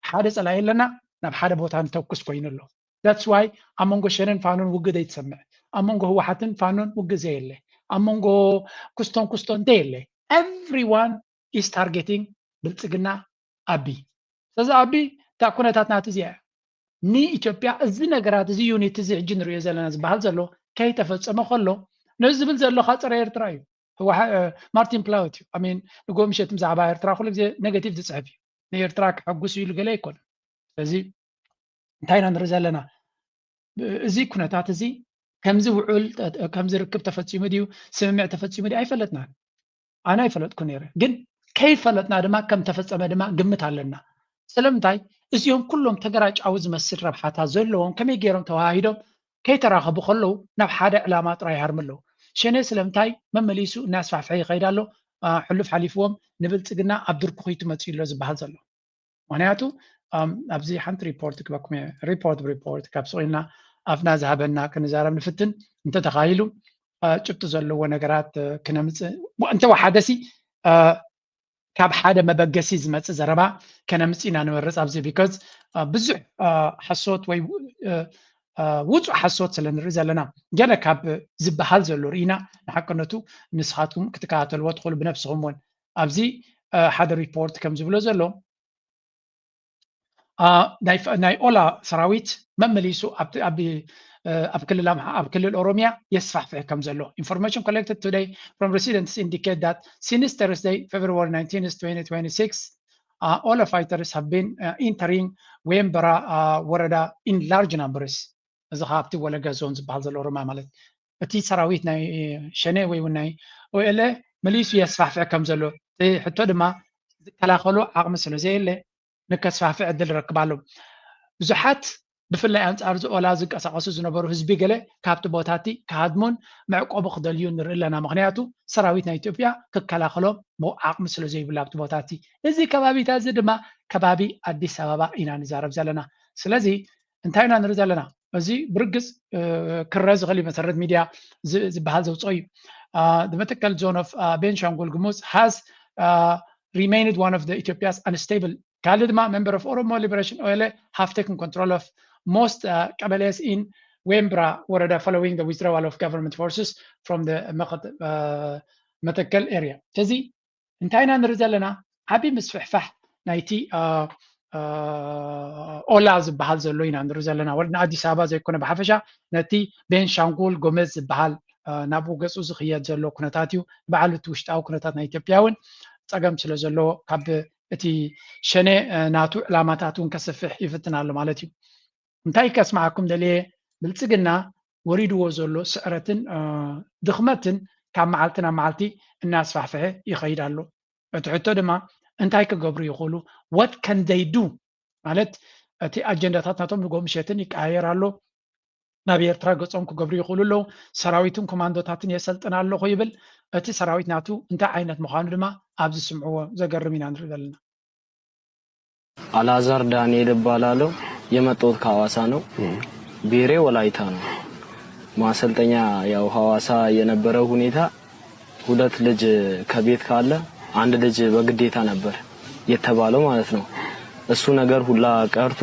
ሓደ ፀላኢ ኣለና፣ ናብ ሓደ ቦታ ንተኩስ ኮይኑ ኣሎ። That's why ኣብ መንጎ ሸነን ፋኖን ውግእ ዘይትሰምዕ፣ ኣብ መንጎ ህወሓትን ፋኖን ውግእ ዘየለ፣ ኣብ መንጎ ኩስቶን ኩስቶን ዘየለ። Everyone is targeting ብልፅግና ኣቢ። ስለዚ ኣቢ እታ ኩነታት ናቲ እዚኣ እያ። ንኢትዮጵያ እዚ ነገራት እዚ ዩኒት እዚ ሕጂ ንሪኦ ዘለና ዝበሃል ዘሎ ከይተፈፀመ ከሎ ነዚ ዝብል ዘለኻ ፀረ ኤርትራ እዩ። ማርቲን ፕላውት እዩ። I mean ንጎ ምሸት ብዛዕባ ኤርትራ ኩሉ ግዜ ኔጋቲቭ ዝፅሕፍ እዩ። ንኤርትራ ክሐጉስ ኢሉ ገለ ኣይኮነን። ስለዚ እንታይ ኢና ንርኢ ዘለና? እዚ ኩነታት እዚ ከምዚ ውዕል ከምዚ ርክብ ተፈፂሙ ድዩ ስምምዕ ተፈፂሙ ድዩ ኣይፈለጥናን። ኣነ ኣይፈለጥኩ ነይረ፣ ግን ከይፈለጥና ድማ ከም ተፈፀመ ድማ ግምት ኣለና። ስለምንታይ እዚኦም ኩሎም ተገራጫዊ ዝመስል ረብሓታት ዘለዎም ከመይ ገይሮም ተዋሃሂዶም ከይተራኸቡ ከለዉ ናብ ሓደ ዕላማ ጥራይ ይሃርሙ ኣለዉ። ሸኔ ስለምንታይ መመሊሱ እናስፋሕፈሐ ይኸይድ ኣሎ? ሕሉፍ ሓሊፍዎም ንብልፅግና ኣብ ድርኩኺቱ መፅዩ ኣሎ ዝበሃል ዘሎ። ምክንያቱ ኣብዚ ሓንቲ ሪፖርት ክበኩም እየ። ሪፖርት ብሪፖርት ካብ ስቕ ኢልና ኣፍና ዝሃበና ክንዛረብ ንፍትን። እንተተኻይሉ ጭብጢ ዘለዎ ነገራት ክነምፅእ፣ እንተወሓደሲ ካብ ሓደ መበገሲ ዝመፅእ ዘረባ ከነምፅእ ኢና ንመርፅ ኣብዚ። ቢካዝ ብዙሕ ሓሶት ወይ ውፁእ ሓሶት ስለ ንርኢ ዘለና፣ ገለ ካብ ዝበሃል ዘሎ ርኢና ንሓቅነቱ ንስኻትኩም ክትከታተልዎ ትኽእሉ ብነብስኹም እውን። ኣብዚ ሓደ ሪፖርት ከም ዝብሎ ዘሎ ናይ ኦላ ሰራዊት መመሊሱ ኣብ ክልል ኦሮሚያ የስፋሕፍሕ ከም ዘሎ። Information collected today from residents indicate that since Thursday, February nineteenth, twenty twenty-six, uh, Ola fighters have been uh, entering Wembra uh, ወረዳ in large numbers። እዚ ካብቲ ወለጋ ዞን ዝበሃል ዘሎ ኦሮማ ማለት እቲ ሰራዊት ናይ ሸኔ ወይ እውን ናይ ኦኤልኤ መሊሱ የስፋሕፍሕ ከም ዘሎ፣ እቲ ሕቶ ድማ ዝከላኸሉ ዓቕሚ ስለ ዘየለ ንከስፋሕፍሕ ዕድል ረክብ ኣሎ። ብዙሓት ብፍላይ ኣንጻር እዚ ኦላ ዝንቀሳቐሱ ዝነበሩ ህዝቢ ገለ ካብቲ ቦታቲ ክሃድሙን መዕቆቢ ክደልዩ ንርኢ ኣለና። ምኽንያቱ ሰራዊት ናይ ኢትዮጵያ ክከላኸሎም ዓቕሚ ስለ ዘይብሉ ኣብቲ ቦታቲ። እዚ ከባቢታት እዚ ድማ ከባቢ ኣዲስ ኣበባ ኢና ንዛረብ ዘለና። ስለዚ እንታይ ኢና ንርኢ ዘለና? እዚ ብርግጽ ክረ ዝኽእል መሰረት ሚድያ ዝበሃል ዘውፅኦ እዩ። The Matakkal zone of Benishangul Gumuz has remained one of the Ethiopia's unstable ካልእ ድማ member of Oromo Liberation ኦኤልኤ have taken control of most ቀበሌስ in Wembra ወረዳ following the withdrawal of government forces from the Matakkal area። ስለዚ እንታይ ኢና ንርኢ ዘለና? ዓቢ ምስፍሕፋሕ ናይቲ ኦላ ዝበሃል ዘሎ ኢና ንርኢ ዘለና። ወላ ንኣዲስ ኣበባ ዘይኮነ ብሓፈሻ ነቲ ቤንሻንጉል ጎመዝ ዝበሃል ናብኡ ገጹ ዝኽየድ ዘሎ ኩነታት እዩ። ባዕሉ እቲ ውሽጣዊ ኩነታት ናይ ኢትዮጵያ እውን ጸገም ስለ ዘለዎ ካብ እቲ ሸኔ ናቱ ዕላማታት እውን ከስፍሕ ይፍትን ኣሎ ማለት እዩ። እንታይ ከስምዓኩም ደልየ፣ ብልጽግና ወሪድዎ ዘሎ ስዕረትን ድኽመትን ካብ መዓልቲ ናብ መዓልቲ እናስፋሕፍሐ ይኸይድ ኣሎ። እቲ ሕቶ ድማ እንታይ ክገብሩ ይኽእሉ? What can they do? ማለት እቲ ኣጀንዳታት ናቶም ንጎ ምሸትን ይቀያየር ኣሎ። ናብ ኤርትራ ገጾም ክገብሩ ይኽእሉ ኣለዉ። ሰራዊትን ኮማንዶታትን የሰልጥን ኣለኹ ይብል። እቲ ሰራዊት ናቱ እንታይ ዓይነት ምዃኑ ድማ ኣብዚ ስምዕዎ። ዘገርም ኢና ንርኢ ዘለና። አላዛር ዳንኤል እባላለሁ። የመጣሁት ከሐዋሳ ነው። ብሔሬ ወላይታ ነው። ማሰልጠኛ ያው ሐዋሳ የነበረው ሁኔታ ሁለት ልጅ ከቤት ካለ አንድ ልጅ በግዴታ ነበር የተባለው ማለት ነው። እሱ ነገር ሁላ ቀርቶ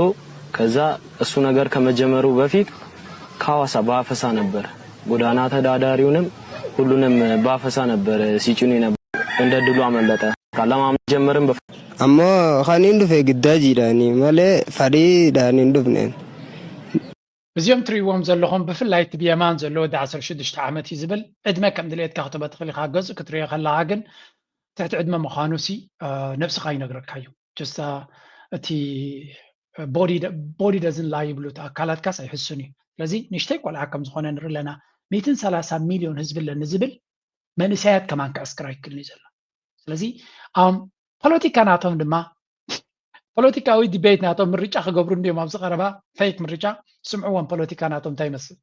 ከዛ እሱ ነገር ከመጀመሩ በፊት ከሐዋሳ በአፈሳ ነበር ጎዳና ተዳዳሪውንም ሁሉንም በአፈሳ ነበር ሲጭኑ ነበር። እንደ ድሉ አመለጠ። ካለማም ጀመርም በፍ Ammoo kan hin dhufe giddaa jiidhaanii malee fadhiidhaan hin dhufneen. እዚኦም ትርእይዎም ዘለኹም ብፍላይ እቲ ብየማን ዘሎ ወዲ ዓሰርተ ሽዱሽተ ዓመት እዩ ዝብል። ዕድመ ከም ድሌትካ ክተበ ትኽእል ኢኻ። ገጹ ክትርእዮ ከለኻ ግን ትሕቲ ዕድመ ምዃኑ ሲ ነብስኻ ይነግረካ እዩ። ጀስታ እቲ body doesn't lie ይብሉ፣ ኣካላትካስ ኣይሕሱን እዩ። ስለዚ ንእሽተይ ቆልዓ ከም ዝኾነ ንርኢ ኣለና። ሚእትን ሰላሳ ሚልዮን ህዝቢ ኣለኒ ዝብል መንእሰያት ከማን ክዕስክር ኣይክእልን እዩ ዘሎ። ስለዚ ፖለቲካ ናቶም ድማ ፖለቲካዊ ዲቤት ናቶም ምርጫ ክገብሩ እንዲዮም ኣብዚ ቀረባ ፌክ ምርጫ ስምዕዎም ፖለቲካ ናቶም እንታይ ይመስል?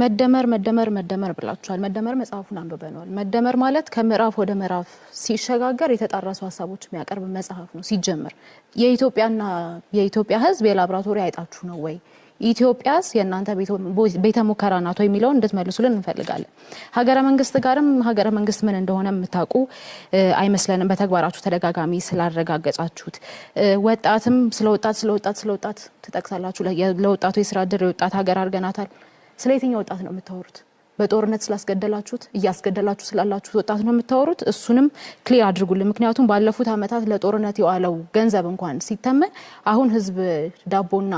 መደመር መደመር መደመር ብላችኋል። መደመር መጽሐፉን አንብበነዋል። መደመር ማለት ከምዕራፍ ወደ ምዕራፍ ሲሸጋገር የተጣረሱ ሀሳቦች የሚያቀርብ መጽሐፍ ነው። ሲጀምር የኢትዮጵያና የኢትዮጵያ ሕዝብ የላብራቶሪ አይጣችሁ ነው ወይ? ኢትዮጵያስ የእናንተ ቤተ ሙከራ ናት ወይ የሚለውን እንድትመልሱልን እንፈልጋለን። ሀገረ መንግስት ጋርም ሀገረ መንግስት ምን እንደሆነ የምታውቁ አይመስለንም፣ በተግባራችሁ ተደጋጋሚ ስላረጋገጻችሁት። ወጣትም ስለ ወጣት ስለ ወጣት ስለ ወጣት ትጠቅሳላችሁ። ለወጣቱ የስራ እድል የወጣት ሀገር አድርገናታል። ስለ የትኛው ወጣት ነው የምታወሩት? በጦርነት ስላስገደላችሁት እያስገደላችሁ ስላላችሁት ወጣት ነው የምታወሩት። እሱንም ክሊር አድርጉልን። ምክንያቱም ባለፉት ዓመታት ለጦርነት የዋለው ገንዘብ እንኳን ሲተመን አሁን ህዝብ ዳቦና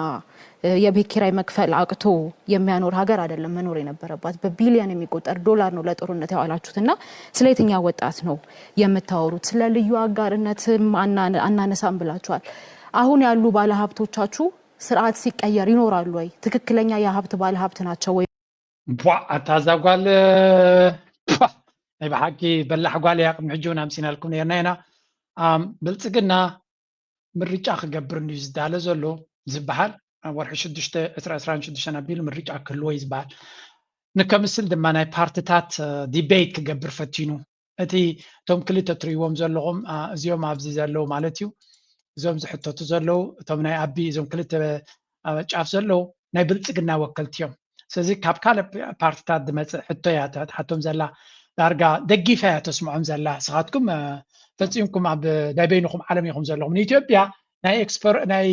የቤት ኪራይ መክፈል አቅቶ የሚያኖር ሀገር አይደለም መኖር የነበረባት። በቢሊየን የሚቆጠር ዶላር ነው ለጦርነት ያዋላችሁት እና ስለ የትኛው ወጣት ነው የምታወሩት? ስለ ልዩ አጋርነትም አናነሳም ብላችኋል። አሁን ያሉ ባለሀብቶቻችሁ ስርዓት ሲቀየር ይኖራሉ ወይ? ትክክለኛ የሀብት ባለሀብት ናቸው ወይ? ቧ ኣታ እዛ ጓል ቧ፣ ናይ ብሓቂ በላሕ ጓል እያ። ቅድሚ ሕጂ እውን ኣምሲናልኩም ነርና ኢና። ብልፅግና ምርጫ ክገብር እንድዩ ዝዳለ ዘሎ ዝበሃል፣ ወርሒ ሽዱሽተ ዕስራ ዕስራን ሽዱሽተን ኣቢሉ ምርጫ ክህልዎ እዩ ዝበሃል። ንከምስል ድማ ናይ ፓርትታት ዲቤት ክገብር ፈቲኑ። እቲ እቶም ክልተ ትርእይዎም ዘለኹም እዚኦም ኣብዚ ዘለዉ ማለት እዩ። እዞም ዝሕተቱ ዘለዉ እቶም ናይ ኣቢ እዞም ክልተ ጫፍ ዘለዉ ናይ ብልፅግና ወከልቲ እዮም። ስለዚ ካብ ካልእ ፓርቲታት ዝመፅእ ሕቶ እያ ትሓቶም ዘላ። ዳርጋ ደጊፋ እያ ተስምዖም ዘላ። ንስኻትኩም ፈፂምኩም ኣብ ናይ በይንኹም ዓለም ኢኹም ዘለኹም። ንኢትዮጵያ ናይ ኤክስፐር ናይ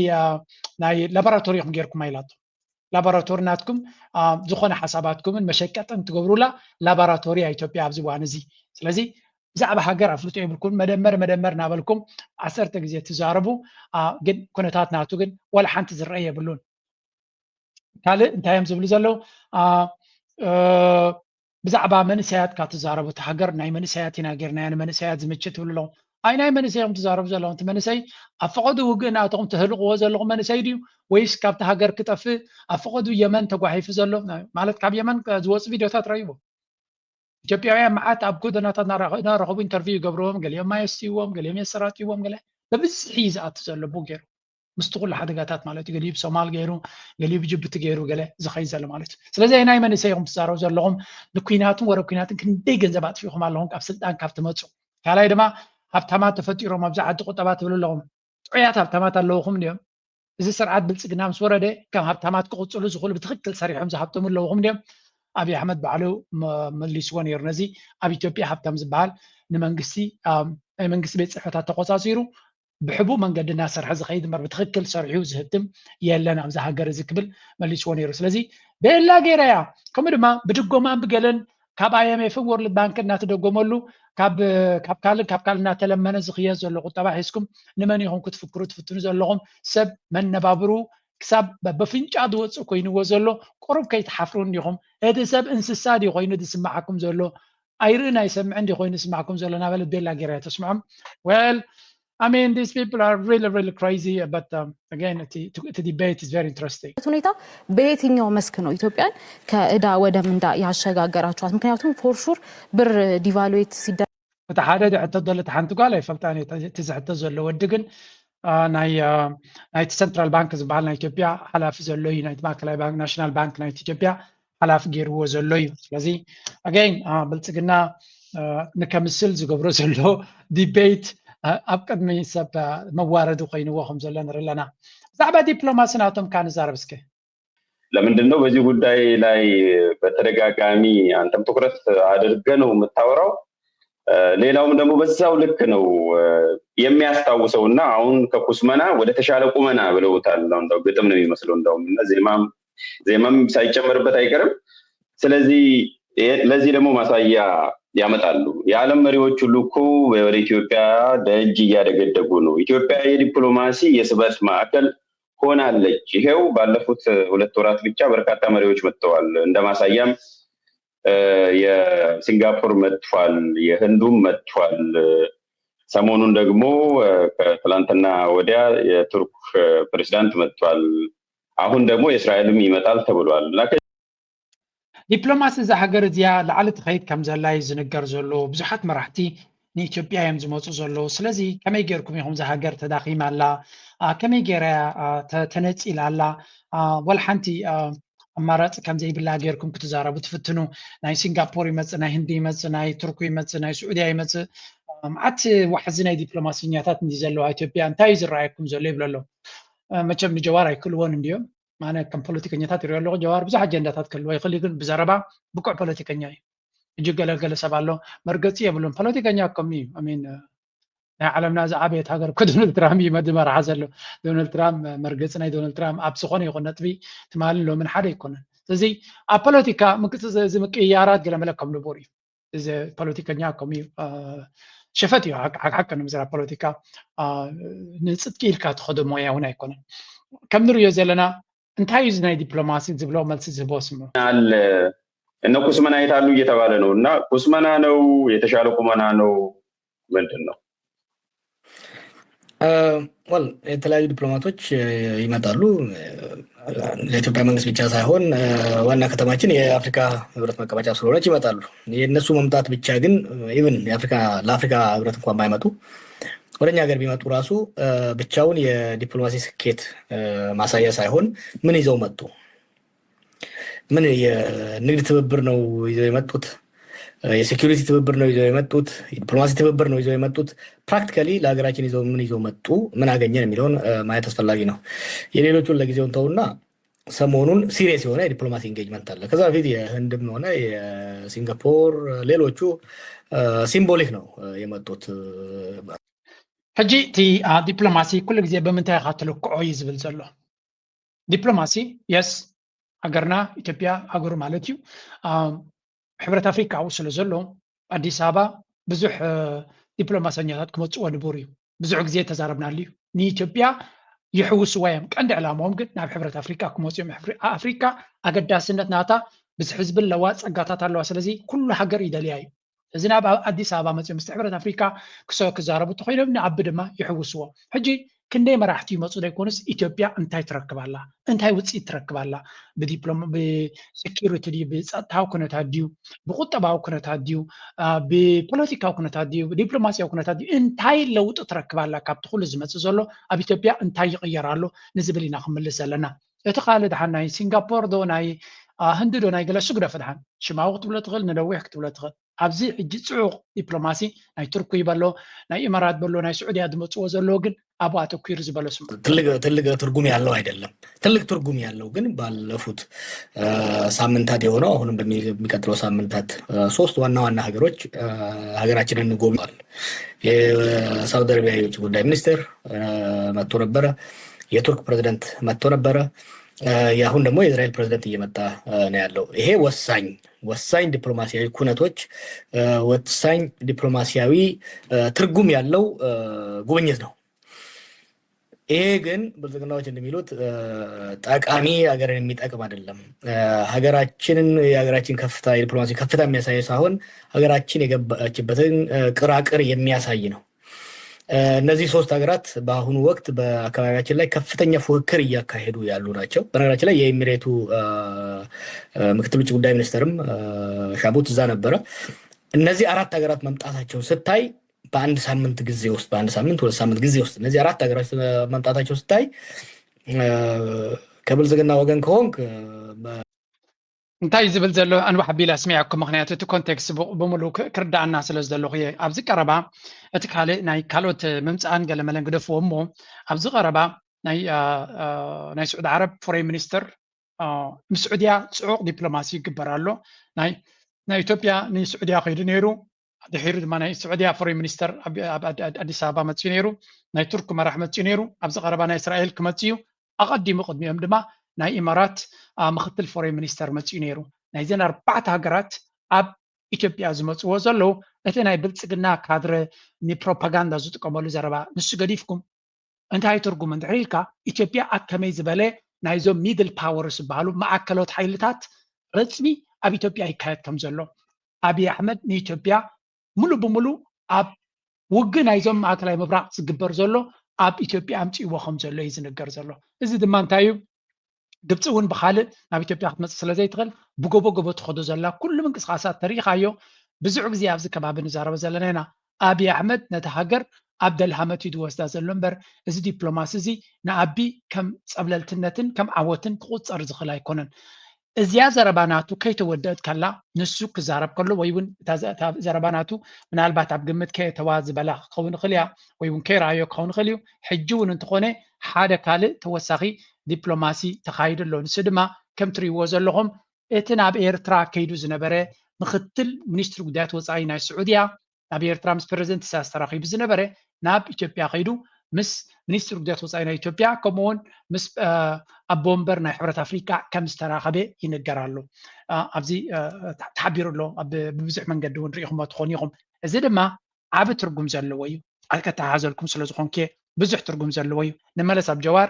ናይ ላቦራቶሪ ኢኹም ጌርኩም ኢላቶ። ላቦራቶሪ ናትኩም ዝኾነ ሓሳባትኩምን መሸቀጥን ትገብሩላ ላቦራቶሪ እያ ኢትዮጵያ ኣብዚ እዋን እዚ። ስለዚ ብዛዕባ ሃገር ኣፍልጦ የብልኩም። መደመር መደመር እናበልኩም ዓሰርተ ግዜ ትዛረቡ፣ ግን ኩነታት ናቱ ግን ዋላ ሓንቲ ዝረአ የብሉን። ካልእ እንታይ እዮም ዝብሉ ዘለዉ? ብዛዕባ መንእሰያት ካብ ትዛረቡ፣ እቲ ሃገር ናይ መንእሰያት ኢና ጌርናያ፣ ንመንእሰያት ዝምችእ ትብሉ ኣለኹም። ኣይ ናይ መንእሰይ እዮም ትዛረቡ ዘለኹም። እቲ መንእሰይ ኣብ ፈቐዱ ውግእ እናእተኹም ትህልቕዎ ዘለኹም መንእሰይ ድዩ ወይስ ካብቲ ሃገር ክጠፍእ ኣብ ፈቐዱ የመን ተጓሒፉ ዘሎ? ማለት ካብ የመን ዝወፁ ቪድዮታት ረይቡ። ኢትዮጵያውያን መዓት ኣብ ጎደናታት እናረኸቡ ኢንተርቪው ይገብርዎም፣ ገሊኦም ማይ የስትይዎም፣ ገሊኦም የሰራጥይዎም፣ ገለ በብዝሒ እዩ ዝኣቱ ዘሎ ብኡ ገይሩ ምስቲ ኩሉ ሓደጋታት ማለት እዩ። ገሊኡ ብሶማል ገይሩ፣ ገሊኡ ብጅቡቲ ገይሩ፣ ገለ ዝኸይድ ዘሎ ማለት እዩ። ስለዚ ናይ መንእሰይ ኢኹም ትዛረቡ ዘለኹም፣ ንኩናትን ወረ ኩናትን ክንደይ ገንዘብ ኣጥፊኹም ኣለኹም ካብ ስልጣን ካብ ትመፁ። ካልኣይ ድማ ሃብታማት ተፈጢሮም ኣብዚ ዓዲ ቁጠባ ትብሉ ኣለኹም። ጥዑያት ሃብታማት ኣለውኹም ድዮም? እዚ ስርዓት ብልፅግና ምስ ወረደ ከም ሃብታማት ክቕፅሉ ዝኽእሉ ብትኽክል ሰሪሖም ዝሃብተሙ ኣለውኹም ድዮም? ኣብይ ኣሕመድ ባዕሉ መሊስዎ ነይሩ ነዚ። ኣብ ኢትዮጵያ ሃብታም ዝበሃል ንመንግስቲ ናይ መንግስቲ ቤት ፅሕፈታት ተቆፃፂሩ ብሕቡእ መንገዲ እናሰርሐ ዝኸይድ እምበር ብትኽክል ሰሪሑ ዝህብትም የለን ኣብዚ ሃገር እዚ ክብል መሊስዎ ነይሩ። ስለዚ ቤላ ጌራ እያ። ከምኡ ድማ ብድጎማን ብገለን ካብ ኣይኤምኤፍን ወርልድ ባንክ እናተደጎመሉ ካብ ካብ ካልእ ካብ ካልእ እናተለመነ ዝኽየድ ዘሎ ቁጠባ ሒዝኩም ንመን ኢኹም ክትፍክሩ ትፍትኑ ዘለኹም? ሰብ መነባብሩ ክሳብ በፍንጫ ዝወፅእ ኮይንዎ ዘሎ ቁሩብ ከይትሓፍሩ እንዲኹም? እቲ ሰብ እንስሳ ድዩ ኮይኑ ዝስማዓኩም ዘሎ? ኣይርእን ኣይሰምዕን ድዩ ኮይኑ ዝስማዓኩም ዘሎ? እናበለት ቤላ ጌራ እያ ተስምዖም። Well, I mean, these people are really, really crazy, but um, again, the, the debate is very interesting. ሁኔታ በየትኛው መስክ ነው ኢትዮጵያን ከእዳ ወደ ምንዳ ያሸጋገራችኋት? ምክንያቱም ፎር ሹር ብር ዲቫሉዌት ሲደ እቲ ሓደ ድሕቶ ዘሎ እቲ ሓንቲ ጓል ኣይፈልጣን እየ። እቲ ዝሕቶ ዘሎ ወዲ ግን ናይቲ ሰንትራል ባንክ ዝበሃል ናይ ኢትዮጵያ ሓላፊ ዘሎ እዩ። ናይቲ ማእከላይ ባንክ ናሽናል ባንክ ናይቲ ኢትዮጵያ ሓላፊ ገይርዎ ዘሎ እዩ። ስለዚ ኣገይን ብልፅግና ንከምስል ዝገብሮ ዘሎ ዲቤት ኣብ ቅድሚ ሰብ መዋረዲ ኮይንዎ ከም ዘሎ ንርኢ ኣለና። ብዛዕባ ዲፕሎማሲ ናቶም ካ ንዛረብ እስከ። ለምንድን ነው በዚህ ጉዳይ ላይ በተደጋጋሚ አንተም ትኩረት አድርገህ ነው የምታወራው? ሌላውም ደግሞ በዛው ልክ ነው የሚያስታውሰው እና አሁን ከኩስመና ወደ ተሻለ ቁመና ብለውታል። እንደው ግጥም ነው የሚመስለው እንደውም እና ዜማም ዜማም ሳይጨመርበት አይቀርም። ስለዚህ ለዚህ ደግሞ ማሳያ ያመጣሉ። የዓለም መሪዎች ሁሉ እኮ ወደ ኢትዮጵያ ደጅ እያደገደጉ ነው። ኢትዮጵያ የዲፕሎማሲ የስበት ማዕከል ሆናለች። ይሄው ባለፉት ሁለት ወራት ብቻ በርካታ መሪዎች መጥተዋል። እንደ ማሳያም የሲንጋፖር መጥቷል፣ የህንዱም መጥቷል። ሰሞኑን ደግሞ ከትላንትና ወዲያ የቱርክ ፕሬዝዳንት መጥቷል። አሁን ደግሞ የእስራኤልም ይመጣል ተብሏል። እና ከ- ዲፕሎማሲ እዛ ሃገር እዚኣ ላዕሊ ትኸይድ ከም ዘላ እዩ ዝንገር ዘሎ። ብዙሓት መራሕቲ ንኢትዮጵያ እዮም ዝመፁ ዘለዉ። ስለዚ ከመይ ጌርኩም ኢኹም እዛ ሃገር ተዳኺማ ኣላ? ኣ፣ ከመይ ጌራ እያ ኣ፣ ተ- ተነፂላ ኣላ? ኣ፣ ወላ ሓንቲ ኣ፣ ኣማራፂ ከም ዘይብላ ጌርኩም ክትዛረቡ ትፍትኑ። ናይ ሲንጋፖር ይመፅእ፣ ናይ ህንዲ ይመፅእ፣ ናይ ቱርኩ ይመፅእ፣ ናይ ስዑድያ ይመፅእ። ኣ፣ መዓት ዋሕዚ ናይ ዲፕሎማሲኛታት እንዲ ዘለዋ ኢትዮጵያ እንታይ እዩ ዝረኣየኩም ዘሎ ይብሉ ኣለዉ። ኣ፣ መቸም ንጀዋር ኣይክእልዎን እንድዮም። ኣነ ከም ፖለቲከኛታት ይሪኦ ኣለኹ። ጀዋር ብዙሕ ኣጀንዳታት ክህልዎ ይኽእል እዩ፣ ግን ብዘረባ ብቁዕ ፖለቲከኛ እዩ። ሕጂ ገለ ገለ ሰብ ኣሎ መርገፂ የብሉን። ፖለቲከኛ ከም እዩ። I mean፣ ናይ ዓለምና ዝዓበየት ሃገር እኮ ዶናልድ ትራምፕ እዩ መድመርሓ ዘሎ። ዶናልድ ትራምፕ መርገፂ ናይ ዶናልድ ትራምፕ ኣብ ዝኾነ ይኹን ነጥቢ ትማልን ሎምን ሓደ ኣይኮነን። ስለዚ ኣብ ፖለቲካ ምቅፅፅዚ ምቅይያራት ገለ መለ ከም ንቡር እዩ። እዚ ፖለቲከኛ ከም እዩ ሸፈት እዩ። ሓቂ ንምዝራብ ፖለቲካ ንፅድቂ ኢልካ ትኸዶ ሞያ እውን ኣይኮነን። ከም ንሪኦ ዘለና እንታይ እዩ እዚ ናይ ዲፕሎማሲ ዝብሎ መልሲ ዝህቦ ስምዑ። አለ እነ ኩስመና የት አሉ እየተባለ ነው እና ኩስመና ነው የተሻለ ቁመና ነው ምንድን ነው? ወል የተለያዩ ዲፕሎማቶች ይመጣሉ። ለኢትዮጵያ መንግስት ብቻ ሳይሆን ዋና ከተማችን የአፍሪካ ህብረት መቀመጫ ስለሆነች ይመጣሉ። የእነሱ መምጣት ብቻ ግን ኢቭን የአፍሪካ ለአፍሪካ ህብረት እንኳን ባይመጡ ወደ እኛ ሀገር ቢመጡ ራሱ ብቻውን የዲፕሎማሲ ስኬት ማሳያ ሳይሆን ምን ይዘው መጡ? ምን የንግድ ትብብር ነው ይዘው የመጡት? የሴኩሪቲ ትብብር ነው ይዘው የመጡት፣ የዲፕሎማሲ ትብብር ነው ይዘው የመጡት። ፕራክቲካሊ ለሀገራችን ይዘው ምን ይዘው መጡ፣ ምን አገኘን የሚለውን ማየት አስፈላጊ ነው። የሌሎቹን ለጊዜው እንተውና ሰሞኑን ሲሪየስ የሆነ የዲፕሎማሲ ኢንጌጅመንት አለ። ከዛ በፊት የህንድም ሆነ የሲንጋፖር፣ ሌሎቹ ሲምቦሊክ ነው የመጡት። ሕጂ እቲ ዲፕሎማሲ ኩሉ ግዜ ብምንታይ ኢካ ትልክዖ እዩ ዝብል ዘሎ። ዲፕሎማሲ የስ ሃገርና ኢትዮጵያ ሃገሩ ማለት እዩ። ሕብረት ኣፍሪካ ኣብኡ ስለ ዘሎ ኣዲስ ኣበባ ብዙሕ ዲፕሎማሰኛታት ክመፅዎ ንቡር እዩ። ብዙሕ ግዜ ተዛረብናሉ እዩ። ንኢትዮጵያ ይሕውስዋ እዮም። ቀንዲ ዕላማኦም ግን ናብ ሕብረት ኣፍሪካ ክመፁ እዮም። ኣፍሪካ ኣገዳስነት ናታ ብዙሕ ህዝቢ ኣለዋ፣ ፀጋታት ኣለዋ። ስለዚ ኩሉ ሃገር ይደልያ እዩ። እዚ ናብ ኣዲስ ኣበባ መፅኦም ምስ ሕብረት ኣፍሪካ ክዛረቡ እንተኮይኖም ንኣቢ ድማ ይሕውስዎ። ሕጂ ክንደይ መራሕቲ ይመፁ ዘይኮኑስ ኢትዮጵያ እንታይ ትረክባላ? እንታይ ውፅኢት ትረክባላ? ብዲፕሎማ ብሴኪሪቲ ድዩ? ብፀጥታዊ ኩነታት ድዩ? ብቁጠባዊ ኩነታት ድዩ? ብፖለቲካዊ ኩነታት ድዩ? ብዲፕሎማሲያዊ ኩነታት ድዩ? እንታይ ለውጢ ትረክባላ ካብቲ ኩሉ ዝመፅእ ዘሎ? ኣብ ኢትዮጵያ እንታይ ይቕየር ኣሎ ንዝብል ኢና ክምልስ ዘለና። እቲ ካልእ ድሓን ናይ ሲንጋፖር ዶ ናይ ህንዲ ዶ ናይ ገለ እሱ ግደፍ ድሓን ሽማዊ ክትብሎ ትኽእል፣ ንነዊሕ ክትብሎ ትኽእል። ኣብዚ ሕጂ ፅዑቕ ዲፕሎማሲ ናይ ቱርክ ይበሎ ናይ ኢማራት በሎ ናይ ስዑድያ ዝመፅዎ ዘለዎ ግን ኣብኡ ኣተኲሩ ዝበሎ ስሙ ትልቅ ትርጉም ያለው አይደለም። ትልቅ ትርጉም ያለው ግን ባለፉት ሳምንታት የሆነው አሁንም በሚቀጥለው ሳምንታት ሶስት ዋና ዋና ሀገሮች ሀገራችንን ጎብኝተዋል። የሳውዲ አረቢያ የውጭ ጉዳይ ሚኒስትር መጥቶ ነበረ። የቱርክ ፕሬዚደንት መጥቶ ነበረ። አሁን ደግሞ የእስራኤል ፕሬዚደንት እየመጣ ነው ያለው። ይሄ ወሳኝ ወሳኝ ዲፕሎማሲያዊ ኩነቶች ወሳኝ ዲፕሎማሲያዊ ትርጉም ያለው ጉብኝት ነው። ይሄ ግን ብልጽግናዎች እንደሚሉት ጠቃሚ ሀገርን የሚጠቅም አይደለም። ሀገራችንን የሀገራችን ከፍታ የዲፕሎማሲ ከፍታ የሚያሳይ ሳይሆን ሀገራችን የገባችበትን ቅራቅር የሚያሳይ ነው። እነዚህ ሶስት ሀገራት በአሁኑ ወቅት በአካባቢያችን ላይ ከፍተኛ ፉክክር እያካሄዱ ያሉ ናቸው። በነገራችን ላይ የኢሚሬቱ ምክትል ውጭ ጉዳይ ሚኒስትርም ሻቡት እዛ ነበረ። እነዚህ አራት ሀገራት መምጣታቸው ስታይ በአንድ ሳምንት ጊዜ ውስጥ በአንድ ሳምንት ሁለት ሳምንት ጊዜ ውስጥ እነዚህ አራት ሀገራት መምጣታቸው ስታይ ከብልጽግና ወገን ከሆንክ እንታይ ዝብል ዘሎ ኣንዋሕ ኣቢለ ኣስሚዐኩም። ምክንያቱ እቲ ኮንቴክስት ብምሉ ክርዳኣና ስለ ዝደለኹ እየ። ኣብዚ ቀረባ እቲ ካልእ ናይ ካልኦት ምምፃእን ገለመለን ግደፍዎ እሞ ኣብዚ ቀረባ ናይ ስዑዲ ዓረብ ፎሬን ሚኒስትር ምስ ስዑድያ ፅዑቕ ዲፕሎማሲ ይግበር ኣሎ። ናይ ኢትዮጵያ ንስዑድያ ከይዱ ነይሩ። ድሒሩ ድማ ናይ ስዑድያ ፎሬን ሚኒስተር ኣብ ኣዲስ ኣበባ መፅኡ ነይሩ። ናይ ቱርክ መራሕ መፅኡ ነይሩ። ኣብዚ ቀረባ ናይ እስራኤል ክመፅእ እዩ። ኣቐዲሙ ቅድሚኦም ድማ ናይ ኢማራት ምክትል ፎሬን ሚኒስተር መፅኡ ነይሩ። ናይዘን ኣርባዕተ ሃገራት ኣብ ኢትዮጵያ ዝመፅዎ ዘለዉ እቲ ናይ ብልፅግና ካድረ ንፕሮፓጋንዳ ዝጥቀመሉ ዘረባ ንሱ ገዲፍኩም እንታይ ትርጉም እንድሕር ኢልካ ኢትዮጵያ ኣብ ከመይ ዝበለ ናይዞም ሚድል ፓወርስ ዝበሃሉ ማእከሎት ሓይልታት ረፅሚ ኣብ ኢትዮጵያ ይካየድ ከም ዘሎ ኣብይ ኣሕመድ ንኢትዮጵያ ሙሉ ብሙሉ ኣብ ውግ ናይዞም ማእከላይ ምብራቅ ዝግበር ዘሎ ኣብ ኢትዮጵያ ኣምፅእዎ ከም ዘሎ እዩ ዝንገር ዘሎ። እዚ ድማ እንታይ እዩ? ግብፂ እውን ብካልእ ናብ ኢትዮጵያ ክትመፅእ ስለዘይትኽእል ብጎቦ ጎቦ ትኸዶ ዘላ ኩሉ ምንቅስቃሳት ተሪኢኻዮ። ብዙሕ ግዜ ኣብዚ ከባቢ ንዛረበ ዘለና ኢና። ኣብይ ኣሕመድ ነቲ ሃገር ኣብ ደልሃመት እዩ ዝወስዳ ዘሎ እምበር እዚ ዲፕሎማሲ እዚ ንኣቢ ከም ፀብለልትነትን ከም ዓወትን ክቁፀር ዝኽእል ኣይኮነን። እዚኣ ዘረባ ናቱ ከይተወደእት ከላ ንሱ ክዛረብ ከሎ ወይ እውን እታ ዘረባ ናቱ ምናልባት ኣብ ግምት ከየተዋ ዝበላ ክኸውን ይኽእል እያ ወይ እውን ከይረኣዮ ክኸውን ይኽእል እዩ። ሕጂ እውን እንተኾነ ሓደ ካልእ ተወሳኺ ዲፕሎማሲ ተኻይዱ ኣሎ። ንሱ ድማ ከም ትሪእዎ ዘለኹም እቲ ናብ ኤርትራ ከይዱ ዝነበረ ምክትል ሚኒስትሪ ጉዳያት ወፃኢ ናይ ስዑድያ ናብ ኤርትራ ምስ ፕረዚደንት ኢሳያስ ተራኺቡ ዝነበረ ናብ ኢትዮጵያ ከይዱ ምስ ሚኒስትሪ ጉዳያት ወፃኢ ናይ ኢትዮጵያ ከምኡውን ምስ ኣቦ ወንበር ናይ ሕብረት ኣፍሪቃ ከም ዝተራኸበ ይንገር ኣሎ። ኣብዚ ተሓቢሩ ኣሎ። ብብዙሕ መንገዲ እውን ርኢኹሞ ትኾኑ ኢኹም። እዚ ድማ ዓቢ ትርጉም ዘለዎ እዩ። ኣከተሓዘልኩም ስለዝኾንኩ ብዙሕ ትርጉም ዘለዎ እዩ። ንመለስ ኣብ ጀዋር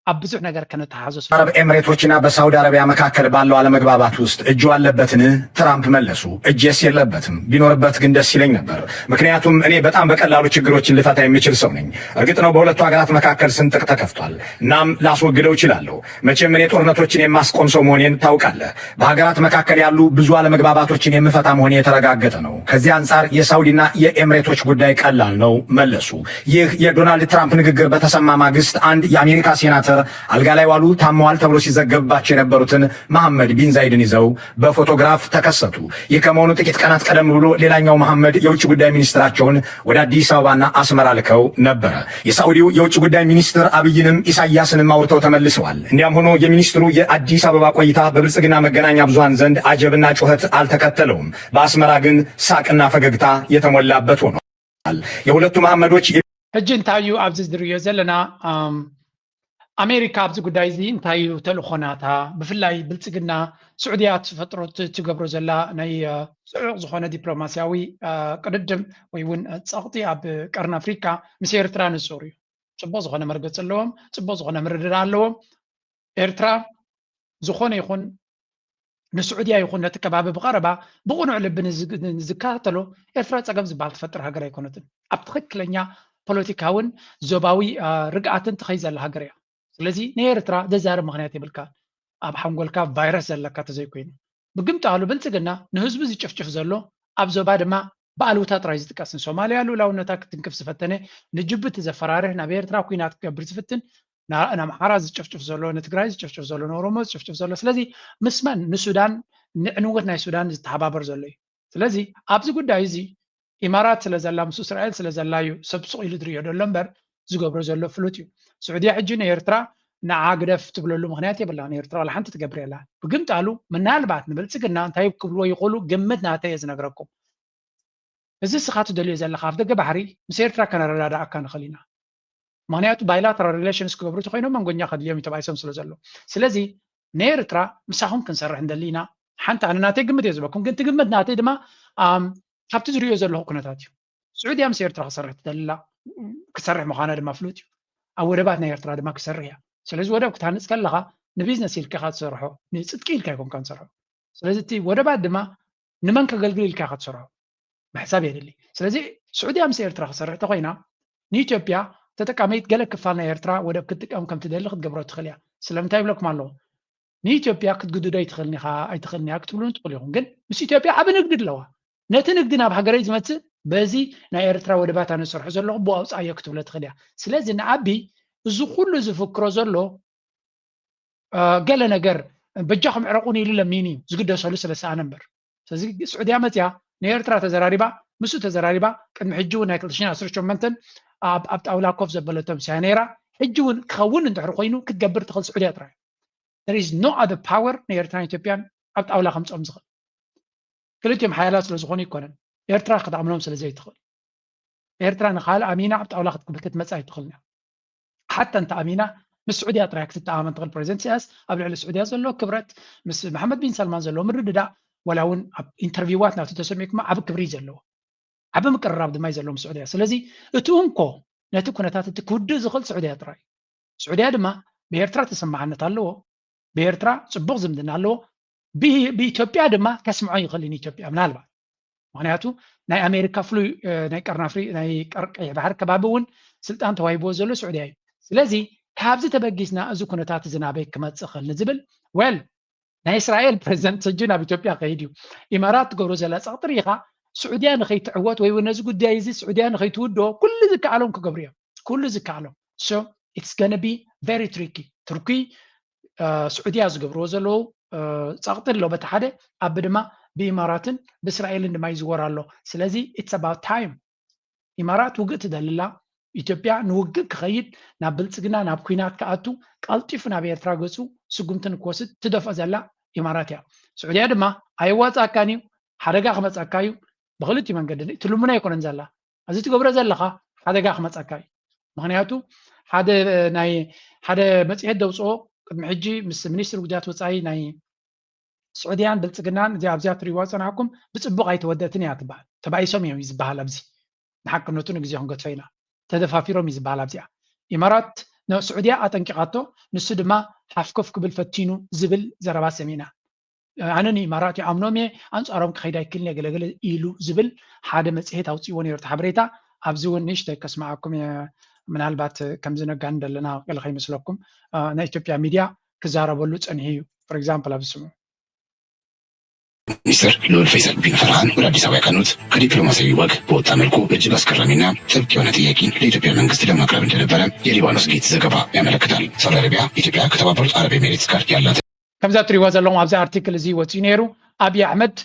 ኣብ ብዙሕ ነገር ከነተሓዞ ስለ አረብ ኤምሬቶችና በሳውዲ አረቢያ መካከል ባለው አለመግባባት ውስጥ እጁ አለበትን? ትራምፕ መለሱ፣ እጄስ የለበትም፣ ቢኖርበት ግን ደስ ይለኝ ነበር። ምክንያቱም እኔ በጣም በቀላሉ ችግሮችን ልፈታ የምችል ሰው ነኝ። እርግጥ ነው በሁለቱ ሀገራት መካከል ስንጥቅ ተከፍቷል። እናም ላስወግደው እችላለሁ። መቼም እኔ ጦርነቶችን የማስቆም ሰው መሆኔን ታውቃለህ። በሀገራት መካከል ያሉ ብዙ አለመግባባቶችን የምፈታ መሆኔ የተረጋገጠ ነው። ከዚህ አንጻር የሳውዲና የኤምሬቶች ጉዳይ ቀላል ነው፣ መለሱ። ይህ የዶናልድ ትራምፕ ንግግር በተሰማ ማግስት አንድ የአሜሪካ ሴናተር አልጋ ላይ ዋሉ፣ ታመዋል ተብሎ ሲዘገብባቸው የነበሩትን መሐመድ ቢን ዛይድን ይዘው በፎቶግራፍ ተከሰቱ። ይህ ከመሆኑ ጥቂት ቀናት ቀደም ብሎ ሌላኛው መሐመድ የውጭ ጉዳይ ሚኒስትራቸውን ወደ አዲስ አበባና አስመራ ልከው ነበረ። የሳዑዲው የውጭ ጉዳይ ሚኒስትር አብይንም ኢሳያስንም አውርተው ተመልሰዋል። እንዲያም ሆኖ የሚኒስትሩ የአዲስ አበባ ቆይታ በብልጽግና መገናኛ ብዙሃን ዘንድ አጀብና ጩኸት አልተከተለውም። በአስመራ ግን ሳቅና ፈገግታ የተሞላበት ሆኗል። የሁለቱ መሐመዶች ሕጂ እንታይ እዩ ኣብዚ ዝርዮ ዘለና? ኣሜሪካ ኣብዚ ጉዳይ እዚ እንታይ እዩ ተልእኾ ናታ? ብፍላይ ብልጽግና ስዑድያ ትፈጥሮ ትገብሮ ዘላ ናይ ጽዑቕ ዝኾነ ዲፕሎማስያዊ ቅድድም ወይ እውን ጸቕጢ ኣብ ቀርኒ ኣፍሪካ ምስ ኤርትራ ንጹር እዩ። ጽቡቕ ዝኾነ መርገጽ ኣለዎም፣ ጽቡቕ ዝኾነ ምርድዳእ ኣለዎም። ኤርትራ ዝኾነ ይኹን ንስዑድያ ይኹን ነቲ ከባቢ ብቐረባ ብቕኑዕ ልቢ ንዝከታተሎ ኤርትራ ጸገም ዝበሃል ትፈጥር ሃገር ኣይኮነትን። ኣብ ትኽክለኛ ፖለቲካውን ዞባዊ ርግኣትን ትኸይ ዘላ ሃገር እያ። ስለዚ ንኤርትራ ዘዛርብ ምኽንያት የብልካ፣ ኣብ ሓንጎልካ ቫይረስ ዘለካ ተዘይኮይኑ። ብግምጣሉ ብልጽግና ንህዝቡ ዝጭፍጭፍ ዘሎ ኣብ ዞባ ድማ ብኣሉታ ጥራይ ዝጥቀስ ንሶማልያ ልኡላውነታ ክትንክፍ ዝፈተነ ንጅቡቲ ዘፈራርህ ናብ ኤርትራ ኩናት ክገብር ዝፍትን ንኣምሓራ ዝጭፍጭፍ ዘሎ ንትግራይ ዝጭፍጭፍ ዘሎ ንኦሮሞ ዝጭፍጭፍ ዘሎ ስለዚ ምስ መን ንሱዳን ንዕንወት ናይ ሱዳን ዝተሓባበር ዘሎ እዩ። ስለዚ ኣብዚ ጉዳይ እዚ ኢማራት ስለ ዘላ ምስ እስራኤል ስለ ዘላ እዩ ሰብ ሱቕ ኢሉ ዝርእዮ ዘሎ እምበር ዝገብሮ ዘሎ ፍሉጥ እዩ። ስዑድያ ሕጂ ንኤርትራ ንዓ ግደፍ ትብለሉ ምኽንያት የብላን። ኤርትራ ዋላ ሓንቲ ትገብር የላን። ብግምጣሉ ምናልባት ንብልጽግና እንታይ ክብልዎ ይኽእሉ ግምት ናተይ እየ ዝነግረኩም። እዚ እስኻ ትደልዮ ዘለኻ ኣፍ ደገ ባሕሪ ምስ ኤርትራ ከነረዳድኣካ ንኽእል ኢና። ምኽንያቱ ባይላተራል ሪሌሽንስ ክገብሩ እንተኮይኖም መንጎኛ ከድልዮም እዩ ተባኢሶም ስለ ዘሎ። ስለዚ ንኤርትራ ምሳኹም ክንሰርሕ እንደሊ ኢና። ሓንቲ ኣነ ናተይ ግምት እየ ዝበኩም፣ ግን ትግምት ናተይ ድማ ካብቲ ዝርእዮ ዘለኹ ኩነታት እዩ። ስዑድያ ምስ ኤርትራ ክሰርሕ ትደልላ ክሰርሕ ምዃና ድማ ፍሉጥ እዩ። ኣብ ወደባት ናይ ኤርትራ ድማ ክሰርሕ እያ። ስለዚ ወደብ ክትሃንፅ ከለኻ ንቢዝነስ ኢልካ ኢኻ ትሰርሖ፣ ንፅድቂ ኢልካ ኣይኮንካ ትሰርሖ። ስለዚ እቲ ወደባት ድማ ንመን ከገልግል ኢልካ ኢኻ ትሰርሖ ምሕሳብ የድሊ። ስለዚ ስዑድያ ምስ ኤርትራ ክሰርሕ ተኮይና ንኢትዮጵያ ተጠቃመይት ገለ ክፋል ናይ ኤርትራ ወደብ ክትጥቀም ከም ትደሊ ክትገብሮ ትኽእል እያ። ስለምንታይ ይብለኩም ኣለኹ? ንኢትዮጵያ ክትግድዶ ኣይትኽእልን ኢኻ ኣይትኽእልን እያ ክትብሉን ትኽእሉ ኢኹም። ግን ምስ ኢትዮጵያ ዓቢ ንግዲ ኣለዋ። ነቲ ንግዲ ናብ ሃገረይ ዝመጽእ በዚ ናይ ኤርትራ ወደባት ኣነ ዝሰርሖ ዘለኹ ብኡ ኣውጽኣዮ ክትብሎ ትኽእል እያ። ስለዚ ንኣቢ እዚ ኩሉ ዝፍክሮ ዘሎ ገለ ነገር በጃኹም ዕረቁኒ ኢሉ ለሚኑ እዩ ዝግደሰሉ ስለ ዝሰኣነ እምበር። ስለዚ ስዑድያ መፅያ ንኤርትራ ተዘራሪባ ምስኡ ተዘራሪባ ቅድሚ ሕጂ እውን ናይ ክልተ ሽሕን ዓሰርተ ሸሞንተን ኣብ ጣውላ ኮፍ ዘበለቶም ስያ ነይራ። ሕጂ እውን ክኸውን እንድሕር ኮይኑ ክትገብር ትኽእል ስዑድያ ጥራይ። There is no other power ንኤርትራን ኢትዮጵያን ኣብ ጣውላ ከምፅኦም ዝኽእል። ክልቲኦም ሓያላት ስለ ዝኾኑ ኣይኮነን። ኤርትራ ክትኣምኖም ስለ ዘይትኽእል። ኤርትራ ንኻልእ ኣሚና ኣብ ጣውላ ክትመጽእ ኣይትኽእልን እያ። ሓታ እንተ ኣሚና ምስ ስዑድያ ጥራይ ክትተኣማመን ትኽእል። ፕሬዚደንት ኢሳያስ ኣብ ልዕሊ ስዑድያ ዘለዎ ክብረት፣ ምስ መሓመድ ቢን ሰልማን ዘለዎ ምርድዳእ፣ ዋላ እውን ኣብ ኢንተርቪዋት ናቱ ተሰሚዕኩሞ ዓቢ ክብሪ እዩ ዘለዎ። ዓቢ ምቅርራብ ድማ እዩ ዘለዎ ምስ ስዑድያ። ስለዚ እቲ እንኮ ነቲ ኩነታት እቲ ክውድእ ዝኽእል ስዑድያ ጥራይ እዩ። ስዑድያ ድማ ብኤርትራ ተሰማዕነት ኣለዎ፣ ብኤርትራ ጽቡቕ ዝምድና ኣለዎ፣ ብኢትዮጵያ ድማ ከስምዖ ይኽእል ንኢትዮጵያ ምናልባት። ምኽንያቱ ናይ ኣሜሪካ ፍሉይ ናይ ቀርኒ ኣፍሪ ናይ ቀይሕ ባሕሪ ከባቢ እውን ስልጣን ተዋሂብዎ ዘሎ ስዑድያ እዩ። ስለዚ ካብዚ ተበጊስና እዚ ኩነታት እዚ ናበይ ክመጽእ ይኽእል ንዝብል well ናይ እስራኤል ፕሬዚደንት ሕጂ ናብ ኢትዮጵያ ከይድ እዩ። ኢማራት ትገብሮ ዘላ ጸቕጢ ርኢኻ ስዑድያ ንኸይትዕወት ወይ እውን ነዚ ጉዳይ እዚ ስዑድያ ንኸይትውድኦ ኩሉ ዝከኣሎም ክገብሩ እዮም። ኩሉ ዝከኣሎም so it's gonna be very tricky። ቱርኪ ስዑድያ ዝገብርዎ ዘለዉ ጸቕጢ ኣሎ በቲ ሓደ ኣቢ ድማ ብኢማራትን ብእስራኤልን ድማ ይዝወር ኣሎ። ስለዚ it's about time ኢማራት ውግእ ትደልላ ኢትዮጵያ ንውግእ ክኸይድ ናብ ብልጽግና ናብ ኩናት ክኣቱ ቀልጢፉ ናብ ኤርትራ ገጹ ስጉምቲ ንክወስድ ትደፍኦ ዘላ ኢማራት እያ። ስዑድያ ድማ ኣየዋጻእካን እዩ፣ ሓደጋ ክመጻካ እዩ። ብክልቲኡ መንገዲ ትልምኖ ኣይኮነን ዘላ፣ እዚ ትገብሮ ዘለኻ ሓደጋ ክመጻካ እዩ። ምክንያቱ ሓደ ናይ ሓደ መጽሔት ደውፅኦ ቅድሚ ሕጂ ምስ ሚኒስትሪ ጉዳያት ወፃኢ ናይ ስዑድያን ብልጽግናን እዚ ኣብዚኣ ትሪዋ ዝፀናሕኩም ብፅቡቅ ኣይተወደእትን እያ ትበሃል። ተባኢሶም እዮም እዩ ዝበሃል ኣብዚ ንሓቅነቱ ንግዜ ክንገድፎ ኢና። ተደፋፊሮም እዩ ዝበሃል ኣብዚኣ። ኢማራት ንስዑድያ ኣጠንቂቓቶ ንሱ ድማ ሓፍኮፍ ክብል ፈቲኑ ዝብል ዘረባ ሰሚዕና። ኣነ ንኢማራት ይኣምኖም እየ ኣንፃሮም ክኸይድ ኣይክልን እየ ገለገለ ኢሉ ዝብል ሓደ መፅሄት ኣውፅእዎ ነይሩ እቲ ሓበሬታ። ኣብዚ እውን ንእሽተይ ከስምዓኩም እየ። ምናልባት ከምዚ ነጋኒ ዘለና ገለ ከይመስለኩም ናይ ኢትዮጵያ ሚድያ ክዛረበሉ ፀኒሑ እዩ። For example ኣብዚ ስምዑ። ሚኒስትር ልዑል ፈይሰል ቢን ፈርሃን ወደ አዲስ አበባ ያቀኑት ከዲፕሎማሲያዊ ወግ በወጣ መልኩ እጅግ አስገራሚና ጥብቅ የሆነ ጥያቄን ለኢትዮጵያ መንግስት ለማቅረብ እንደነበረ የሊባኖስ ጌት ዘገባ ያመለክታል። ሳውዲ አረቢያ ኢትዮጵያ ከተባበሩት አረብ ኤሚሬትስ ጋር ያላት ከምዛ ትሪዋ ዘለኹም ኣብዚ ኣርቲክል እዚ ወፂኡ ነይሩ። ኣብይ ኣሕመድ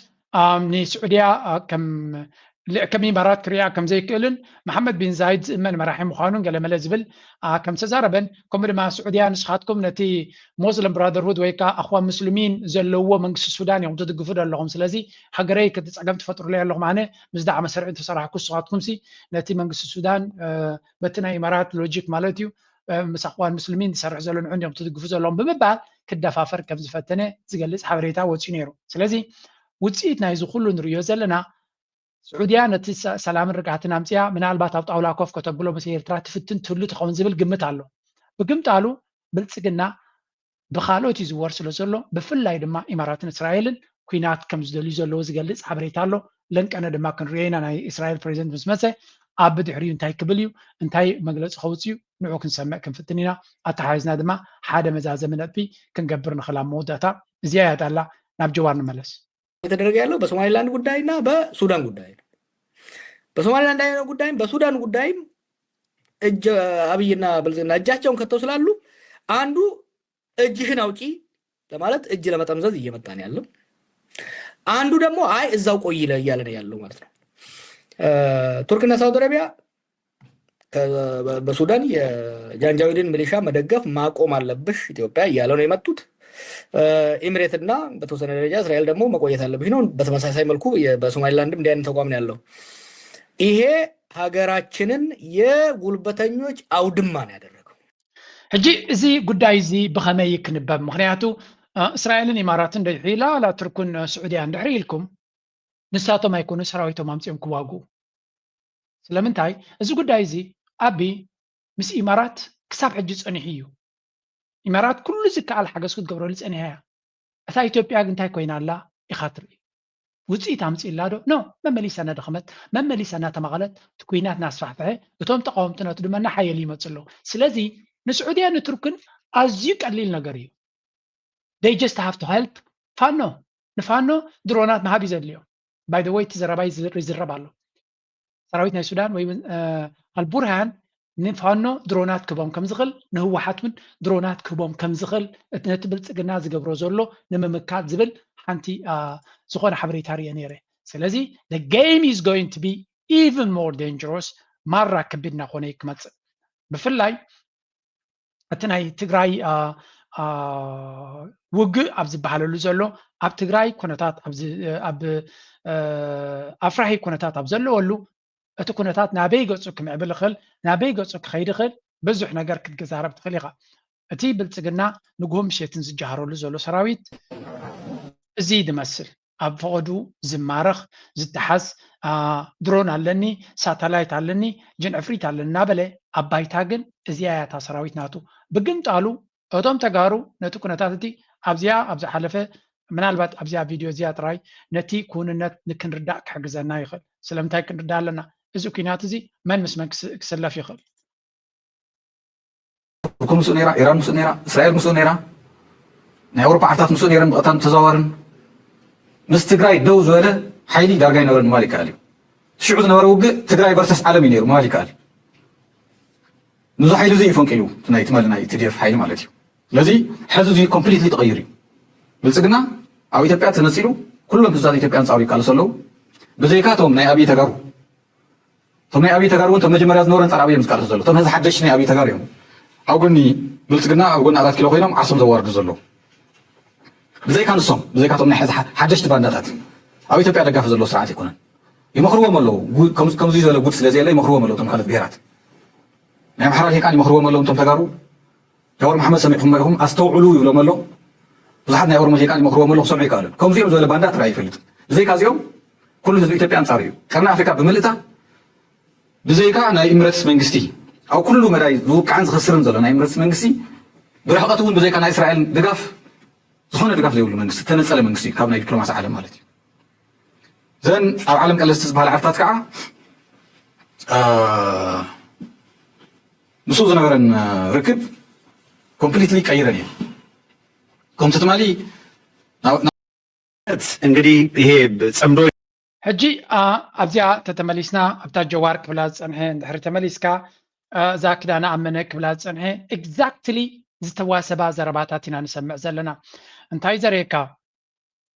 ንስዑድያ ከም ከም ኢማራት ክሪኣ ከም ዘይክእልን መሓመድ ቢን ዛይድ ዝእመን መራሒ ምዃኑን ገለመለ ዝብል ከም ዝተዛረበን፣ ከምኡ ድማ ስዑድያ ንስኻትኩም ነቲ ሞስለም ብራደርሁድ ወይ ከዓ ኣኽዋን ሙስሊሚን ዘለዎ መንግስቲ ሱዳን እዮም ትድግፉ ዘለኹም። ስለዚ ሃገረይ ክቲ ፀገም ትፈጥሩለይ ኣለኹም። ኣነ ምስ ዳዕመ ሰርዒ እንተሰራሕኩ ንስኻትኩም ሲ ነቲ መንግስቲ ሱዳን በቲ ናይ ኢማራት ሎጂክ ማለት እዩ ምስ ኣኽዋን ሙስሊሚን ዝሰርሕ ዘሎ ንዑ እዮም ትድግፉ ዘለኹም ብምባል ክደፋፈር ከም ዝፈተነ ዝገልፅ ሓበሬታ ወፂኡ ነይሩ። ስለዚ ውፅኢት ናይዚ ኩሉ ንሪዮ ዘለና ስዑድያ ነቲ ሰላምን ርግኣትን ኣምፅያ ምናልባት ኣብ ጣውላ ኮፍ ከተብሎ ምስ ኤርትራ ትፍትን ትህሉ ትኸውን ዝብል ግምት ኣሎ። ብግምጣሉ ብልፅግና ብካልኦት ይዝወር ስለ ዘሎ ብፍላይ ድማ ኢማራትን እስራኤልን ኩናት ከም ዝደልዩ ዘለዉ ዝገልፅ ሓበሬታ ኣሎ። ለንቀነ ድማ ክንሪኦ ኢና። ናይ እስራኤል ፕሬዚደንት ምስ መፀ ኣብ ብድሕሪኡ እንታይ ክብል እዩ እንታይ መግለፂ ከውፅእ እዩ ንዑ ክንሰምዕ ክንፍትን ኢና። ኣተሓሒዝና ድማ ሓደ መዛዘሚ ነጥቢ ክንገብር ንኽእል ኣብ መወዳእታ እዚኣ እያ ዳላ ናብ ጀዋር ንመለስ። የተደረገ ያለው በሶማሌላንድ ጉዳይና በሱዳን ጉዳይ ነው። በሶማሌላንድ ያለው ጉዳይም በሱዳን ጉዳይም እጅ አብይና ብልጽግና እጃቸውን ከተው ስላሉ አንዱ እጅህን አውጪ ለማለት እጅ ለመጠምዘዝ እየመጣን ያለው አንዱ ደግሞ አይ እዛው ቆይ እያለ ነው ያለው ማለት ነው። ቱርክና ሳውዲ አረቢያ በሱዳን የጃንጃዊድን ሚሊሻ መደገፍ ማቆም አለብሽ ኢትዮጵያ እያለው ነው የመጡት። ኢምሬትና በተወሰነ ደረጃ እስራኤል ደግሞ መቆየት አለብሽ ነው። በተመሳሳይ መልኩ በሶማሊላንድም እንዲህ አይነት ተቋም ነው ያለው። ይሄ ሀገራችንን የጉልበተኞች አውድማ ነው ያደረገው። ሕጂ እዚ ጉዳይ እዚ ብኸመይ ክንበብ? ምክንያቱ እስራኤልን ኢማራትን ደይሒላ ላ ቱርኩን ስዑድያን ድሕሪ ኢልኩም ንሳቶም ኣይኮኑ ሰራዊቶም ኣምፂኦም ክዋግኡ። ስለምንታይ እዚ ጉዳይ እዚ ኣቢ ምስ ኢማራት ክሳብ ሕጂ ፀኒሑ እዩ። ኢማራት ኩሉ ዝከኣል ሓገዝ ክትገብረሉ ፀኒሓ እያ። እታ ኢትዮጵያ ግን እንታይ ኮይና ኣላ ኢኻ ትርኢ። ውፅኢት ኣምፂእላ ዶ? ኖ። መመሊሳ እናደኸመት መመሊሳ እናተማቐለት እቲ ኩናት እናስፋሕፍሐ እቶም ተቃወምቲ ነቱ ድማ እናሓየሉ ይመፁ ኣለዉ። ስለዚ ንስዑድያ ንቱርክን ኣዝዩ ቀሊል ነገር እዩ። They just have to help ፋኖ። ንፋኖ ድሮናት ምሃብ እዩ ዘድልዮም። By the way እቲ ዘረባ ይዝረብ ኣሎ። ሰራዊት ናይ ሱዳን ወይ እውን ኣልቡርሃን ንፋኖ ድሮናት ክህቦም ከም ዝኽእል ንህወሓት እውን ድሮናት ክህቦም ከም ዝኽእል ነቲ ብልፅግና ዝገብሮ ዘሎ ንምምካት ዝብል ሓንቲ ዝኾነ ሓበሬታ ርየ ነይረ። ስለዚ game is going to be even more dangerous። ማራ ከቢድ እናኾነ ክመፅእ ብፍላይ እቲ ናይ ትግራይ ውግእ ኣብ ዝበሃለሉ ዘሎ ኣብ ትግራይ ኩነታት ኣብ ኣፍራሂ ኩነታት ኣብ ዘለወሉ እቲ ኩነታት ናበይ ገፁ ክምዕብል ይኽእል ናበይ ገፁ ክኸይድ ይኽእል ብዙሕ ነገር ክትዛረብ ትኽእል ኢኻ። እቲ ብልፅግና ንግሆ ምሸትን ዝጀሃረሉ ዘሎ ሰራዊት እዚ ድመስል ኣብ ፈቐዱ ዝማረኽ ዝተሓዝ ድሮን ኣለኒ ሳተላይት ኣለኒ ጅን ዕፍሪት ኣለኒ እናበለ ኣብ ባይታ ግን እዚኣ እያ እታ ሰራዊት ናቱ። ብግምጣሉ እቶም ተጋሩ ነቲ ኩነታት እቲ ኣብዚኣ ኣብ ዝሓለፈ ምናልባት ኣብዚኣ ቪድዮ እዚኣ ጥራይ ነቲ ክውንነት ንክንርዳእ ክሕግዘና ይኽእል። ስለምንታይ ክንርዳእ ኣለና? እዚ ኩናት እዚ መን ምስ መን ክስለፍ ይኽእል? ቱርኪ ምስኡ ነይራ፣ ኢራን ምስኡ ነይራ፣ እስራኤል ምስኡ ነይራ፣ ናይ ኣውሮፓ ዓድታት ምስኡ ነይረን ብቐጥታን ብተዘዋዋርን። ምስ ትግራይ ደው ዝበለ ሓይሊ ዳርጋ ኣይነበረን ምባል ይከኣል እዩ። ሽዑ ዝነበረ ውግእ ትግራይ ቨርሰስ ዓለም እዩ ነይሩ ምባል ይከኣል እዩ። ንዚ ሓይሊ እዚ እዩ ፈንቂሉ እቲ ናይ ትማሊ ናይ ቲ ዲ ኤፍ ሓይሊ ማለት እዩ። ስለዚ ሕዚ እዚ ኮምፕሊትሊ ተቐይሩ እዩ። ብልፅግና ኣብ ኢትዮጵያ ተነፂሉ ኩሎም ህዝብታት ኢትዮጵያ ኣንፃሩ ይቃለሱ ኣለዉ። ብዘይካ እቶም ናይ ኣብይ ተጋሩ እቶም ናይ ኣብይ ተጋሩ እውን እቶም መጀመርያ ዝነበሩ ኣንፃር ኣብይ እዮም ዝቃለሱ ዘለዉ። እቶም ሕዚ ሓደሽቲ ናይ ኣብይ ተጋሩ እዮም ኣብ ጎኒ ብልፅግና ኣብ ጎኒ ኣራት ኪሎ ኮይኖም ዓሶም ዘዋርዱ ዘለዉ። ብዘይካ ንሶም ብዘይካ እቶም ናይ ሕዚ ሓደሽቲ ባንዳታት ኣብ ኢትዮጵያ ደጋፊ ዘለዉ ስርዓት ኣይኮነን። ይመኽርዎም ኣለዉ። ከምዚ ዝበለ ጉድ ስለ ዘየለ ይመኽርዎም ኣለዉ እቶም ካልኦት ብሄራት። ናይ ኣምሓራ ልሂቃን ይመኽርዎም ኣለዉ እቶም ተጋሩ። ጃዋር መሓመድ ሰሚዕኹሞ ኢኹም ኣስተውዕሉ ይብሎም ኣሎ። ብዙሓት ናይ ኦሮሞ ልሂቃን ይመኽርዎም ኣሎ ክሰምዑ ይከኣሉ። ከምዚኦም ዝበለ ባንዳ ትራይ ኣይፈልጥን። ብዘይካ እዚኦም ኩሉ ህዝቢ ኢትዮጵያ ኣንጻሩ እዩ። ቀርኒ ኣፍሪካ ብምልእታ ብዘይካ ናይ ኢምረትስ መንግስቲ ኣብ ኩሉ መዳይ ዝውቃዕን ዝኸስርን ዘሎ ናይ ኢምረትስ መንግስቲ ብርሕቀት እውን ብዘይካ ናይ እስራኤል ድጋፍ ዝኾነ ድጋፍ ዘይብሉ መንግስቲ ተነጸለ መንግስቲ እዩ ካብ ናይ ዲፕሎማሲ ዓለም ማለት እዩ። ዘን ኣብ ዓለም ቀለስቲ ዝበሃል ዓርታት ከዓ ምስኡ ዝነበረን ርክብ ኮምፕሊትሊ ቀይረን እየን። ከምቲ ትማሊ እንግዲህ ይሄ ጽምዶ ሕጂ ኣብዚኣ ተተመሊስና ኣብታ ጀዋር ክብላ ዝፀንሐ እንድሕሪ ተመሊስካ እዛ ክዳነ ኣመነ ክብላ ዝፀንሐ exactly ዝተዋሰባ ዘረባታት ኢና ንሰምዕ ዘለና። እንታይ ዘርእየካ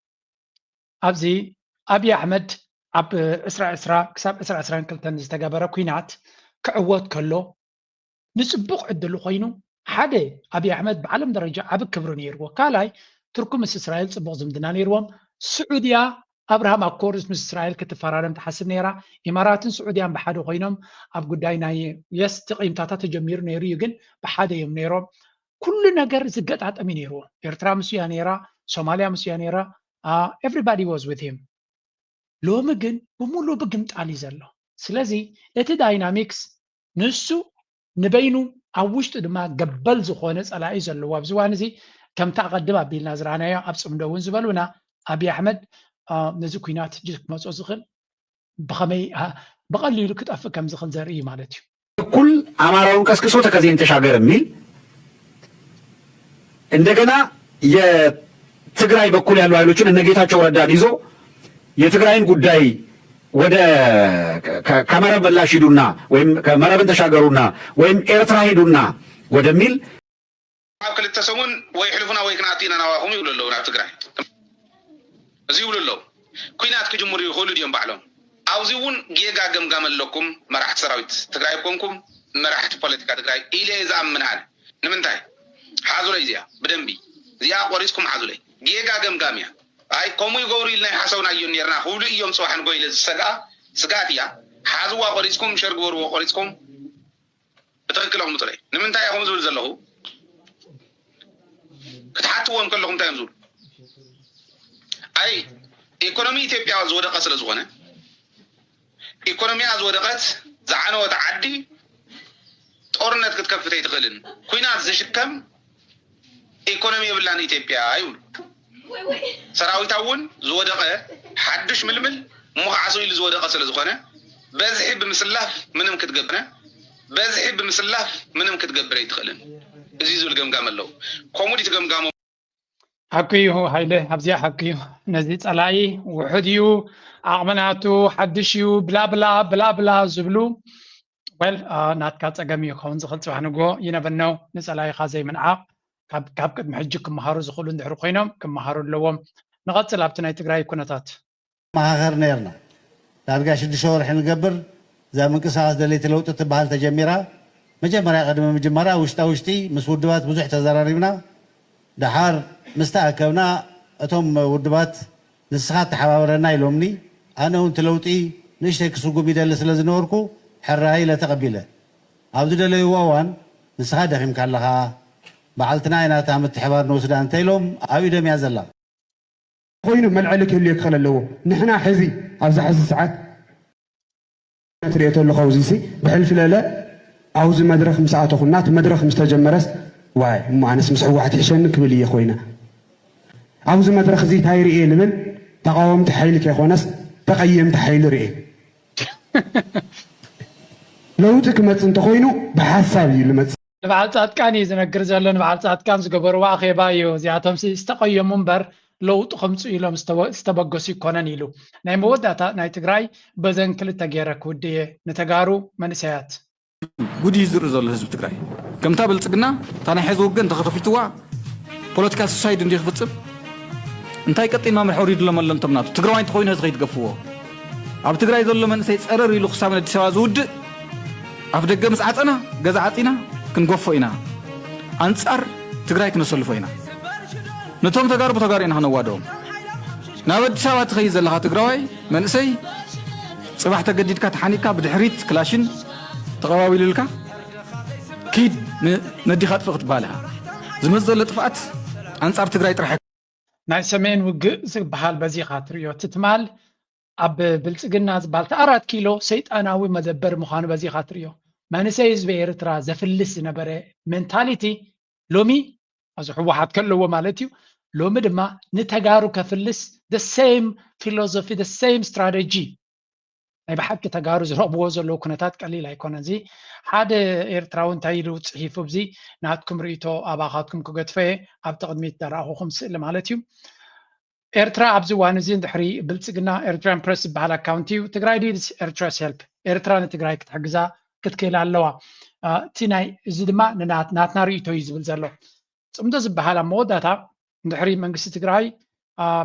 ኣብዚ ኣብይ ኣሕመድ ኣብ ዕስራ ዕስራ ክሳብ ዕስራ ዕስራን ክልተን ዝተገበረ ኲናት ክዕወት ከሎ ንፅቡቕ ዕድሉ ኮይኑ ሓደ ኣብይ ኣሕመድ ብዓለም ደረጃ ዓቢ ክብሪ ነይርዎ። ካልኣይ ቱርኪ ምስ እስራኤል ፅቡቕ ዝምድና ነይርዎም። ስዑድያ ኣብርሃም ኣኮርስ ምስ እስራኤል ክትፈራረም ትሓስብ ነይራ። ኢማራትን ስዑድያን ብሓደ ኮይኖም ኣብ ጉዳይ ናይ የስ ተቂምታታት ተጀሚሩ ነይሩ እዩ፣ ግን ብሓደ እዮም ነይሮም። ኩሉ ነገር ዝገጣጠም እዩ ነይርዎ። ኤርትራ ምስ እያ ነይራ፣ ሶማልያ ምስ እያ ነይራ። Everybody was with him። ሎሚ ግን ብሙሉ ብግምጣል እዩ ዘሎ። ስለዚ እቲ ዳይናሚክስ ንሱ ንበይኑ ኣብ ውሽጡ ድማ ገበል ዝኾነ ፀላኢ ዘለዎ ኣብዚ እዋን እዚ ከምቲ ኣቐድም ኣቢልና ዝረኣናዮ ኣብ ፅምዶ እውን ዝበሉና ኣብይ ኣሕመድ ነዚ ኩናት ሕጂ ክመፆ ዝኽእል ብኸመይ ብቐሊሉ ክጠፍእ ከም ዝኽእል ዘርኢ እዩ ማለት እዩ። በኩል አማራውን ቀስቅሶ ተከዜን ተሻገር የሚል እንደገና የትግራይ በኩል ያሉ ኃይሎችን እነ ጌታቸው ረዳን ይዞ የትግራይን ጉዳይ ወደ ከመረብ ምላሽ ሂዱና ወይም ከመረብን ተሻገሩና ወይም ኤርትራ ሂዱና ወደሚል ኣብ ክልተ ሰሙን ወይ ሕልፉና ወይ ክንኣቱ ኢና ናባኹም ይብሉ ኣለዉ ናብ ትግራይ። እዚ ይብሉ ኣለዉ። ኲናት ክጅምሩ ይኽእሉ ድዮም ባዕሎም? ኣብዚ እውን ጌጋ ገምጋም ኣለኩም መራሕቲ ሰራዊት ትግራይ ኮንኩም መራሕቲ ፖለቲካ ትግራይ ኢለ እየ ዝኣምን ኣነ። ንምንታይ? ሓዙለይ እዚኣ ብደንቢ እዚኣ ቆሪፅኩም ሓዙለይ። ጌጋ ገምጋም እያ። ኣይ ከምኡ ይገብሩ ኢልና ይሓሰብናዮ ነርና ክብሉ እዮም ፅባሕ ንጎ ኢለ ዝሰግኣ ስግኣት እያ። ሓዝዋ ቆሪፅኩም ሸር ግበርዎ ቆሪፅኩም ብትኽክል ኣቕምጡለይ። ንምንታይ እየ ከምኡ ዝብል ዘለኹ? ክትሓትዎም ከለኹም እንታይ እዮም ዝብሉ? ኣይ ኢኮኖሚ ኢትዮጵያ ዝወደቐ ስለ ዝኾነ ኢኮኖሚያ ዝወደቐት ዝዓነወት ዓዲ ጦርነት ክትከፍት ኣይትኽእልን። ኲናት ዝሽከም ኢኮኖሚ የብላን ኢትዮጵያ ይብሉ። ሰራዊታ እውን ዝወደቐ ሓዱሽ ምልምል እሞ ከዓ ስኢሉ ዝወደቐ ስለ ዝኾነ በዝሒ ብምስላፍ ምንም ክትገብረ በዝሒ ብምስላፍ ምንም ክትገብር ኣይትኽእልን። እዚ ዝብል ገምጋም ኣለዉ። ከምኡ ድዩ ትገምጋሞ? ሓቂ እዩ ሃይለ፣ ኣብዚኣ ሓቂ እዩ። ነዚ ፀላኢ ውሑድ እዩ፣ ዓቕሚ ናቱ ሓድሽ እዩ፣ ብላብላ ብላብላ ዝብሉ ወል ናትካ ፀገም እዩ ክኸውን ዝኽእል። ፅባሕ ንግሆ ይነበነው ንፀላኢኻ ዘይምንዓቕ ካብ ቅድሚ ሕጂ ክመሃሩ ዝኽእሉ እንድሕር ኮይኖም ክመሃሩ ኣለዎም። ንቐፅል ኣብቲ ናይ ትግራይ ኩነታት። መኻኸር ነይርና። ዳርጋ ሽዱሽተ ወርሒ ንገብር እዛ ምንቅስቃስ ደለይቲ ለውጢ ትበሃል ተጀሚራ። መጀመርያ ቅድሚ ምጅማራ ውሽጣ ውሽጢ ምስ ውድባት ብዙሕ ተዘራሪብና። ደሓር ምስ ተኣከብና እቶም ውድባት ንስኻ ተሓባበረና ኢሎምኒ። ኣነ እውን እቲ ለውጢ ንእሽተይ ክስጉም ይደሊ ስለ ዝነበርኩ ሕራይ ኢለ ተቐቢለ። ኣብ ዝደለይዎ እዋን ንስኻ ደኺምካ ኣለኻ፣ በዓልትና ኢና እታ ምትሕባር ንወስዳ እንተ ኢሎም ኣብ ኢዶም እያ ዘላ። ኮይኑ መልዐሊ ክህልዮ ክኽእል ኣለዎ። ንሕና ሕዚ ኣብዚ ሕዚ ሰዓት ትሪኦ ተለኹ ኣብዚ ሲ ብሕልፊ ለለ ኣብዚ መድረኽ ምስ ኣተኹ ናቲ መድረኽ ምስ ተጀመረስ ዋይ እሞ ኣነስ ምስ ህወሓት ይሕሸኒ ክብል እየ ኮይነ ኣብዚ መድረኽ እዚ እንታይ ርእየ ልብል ተቓወምቲ ሓይሊ ከይኮነስ ተቐየምቲ ሓይሊ ርእየ። ለውጢ ክመፅእ እንተኾይኑ ብሓሳብ እዩ ልመፅእ። ንበዓል ፃድቃን እዩ ዝነግር ዘሎ። ንበዓል ፃድቃን ዝገበርዎ ኣኼባ እዩ። እዚኣቶም ዝተቐየሙ እምበር ለውጢ ከምፅኡ ኢሎም ዝተበገሱ ይኮነን ኢሉ። ናይ መወዳእታ ናይ ትግራይ በዘን ክልተ ገይረ ክውድእ እየ ንተጋሩ መንእሰያት። ጉድ እዩ ዝርኢ ዘሎ ህዝቢ ትግራይ። ከምታ ብልፅግና እታ ናይ ሕዚ ውግእ እንተኸተፊትዋ ፖለቲካል ሱሳይድ እንዲ ክፍፅም እንታይ ቀጢን ማምርሒ ኣውሪድሎም ኣሎ እንቶም ናቱ ትግራዋይ እንተኾይኑ ህዚ ከይትገፍዎ ኣብ ትግራይ ዘሎ መንእሰይ ፀረር ኢሉ ክሳብ ኣዲስ ኣበባ ዝውድእ ኣፍ ደገ ምስ ዓፀና ገዛ ዓፂና ክንገፎ ኢና ኣንፃር ትግራይ ክነሰልፎ ኢና ነቶም ተጋሩ ብተጋሩ ኢና ክነዋደዎም ናብ ኣዲስ ኣበባ ትኸይድ ዘለኻ ትግራዋይ መንእሰይ ፅባሕ ተገዲድካ ተሓኒቅካ ብድሕሪት ክላሽን ተቐባቢሉልካ ኪድ ነዲኻ ጥፍእ ክትበሃል ኢኻ ዝመፅ ዘሎ ጥፍኣት ኣንፃር ትግራይ ጥራሕ ናይ ሰሜን ውግእ ዝበሃል በዚ ኢኻ ትርእዮ። እቲ ትማል ኣብ ብልፅግና ዝበሃል እቲ ኣራት ኪሎ ሰይጣናዊ መደበር ምዃኑ በዚ ኢኻ ትርእዮ። መንእሰይ ህዝቢ ኤርትራ ዘፍልስ ዝነበረ ሜንታሊቲ ሎሚ ኣብዚ ህወሓት ከለዎ ማለት እዩ። ሎሚ ድማ ንተጋሩ ከፍልስ the same philosophy the same strategy ናይ ብሓቂ ተጋሩ ዝረኽብዎ ዘለዉ ኩነታት ቀሊል ኣይኮነን። እዚ ሓደ ኤርትራዊ እንታይ ኢሉ ፅሒፉ ኣብዚ ናትኩም ርእይቶ ኣባኻትኩም ክገድፎ እየ ኣብቲ ቅድሚት ዘረኣኹኹም ስእሊ ማለት እዩ። ኤርትራ ኣብዚ እዋን እዚ እንድሕሪ ብልጽግና ኤርትራን ፕረስ ዝበሃል ኣካውንት እዩ። ትግራይ ድዩ ኤርትራ ሰልፍ? ኤርትራ ንትግራይ ክትሕግዛ ክትክእል ኣለዋ። እቲ ናይ እዚ ድማ ናትና ርእቶ እዩ ዝብል ዘሎ። ፅምዶ ዝበሃል ኣብ መወዳእታ እንድሕሪ መንግስቲ ትግራይ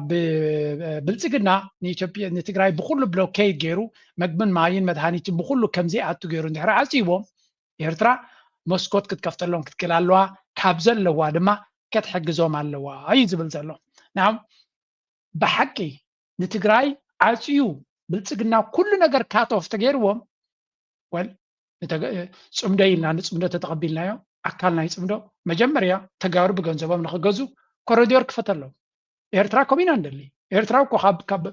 ብብልፅግና ንኢትዮጵያ ንትግራይ ብኩሉ ብሎኬድ ገይሩ መግብን ማይን መድሃኒትን ብኩሉ ከምዘይኣቱ ገይሩ እንድሕሪ ዓፅይዎም ኤርትራ መስኮት ክትከፍተሎም ክትክእል ኣለዋ፣ ካብ ዘለዋ ድማ ክትሕግዞም ኣለዋ እዩ ዝብል ዘሎ። ናብ ብሓቂ ንትግራይ ዓፅዩ ብልፅግና ኩሉ ነገር ካት ኦፍ ተገይርዎም ወል ጽምዶ ኢልና ንጽምዶ ተተቐቢልናዮ ኣካል ናይ ጽምዶ መጀመርያ ተጋሩ ብገንዘቦም ንክገዙ ኮረዲዮር ክፈተሎም። ኤርትራ ኮም ኢና ንደሊ። ኤርትራ እኮ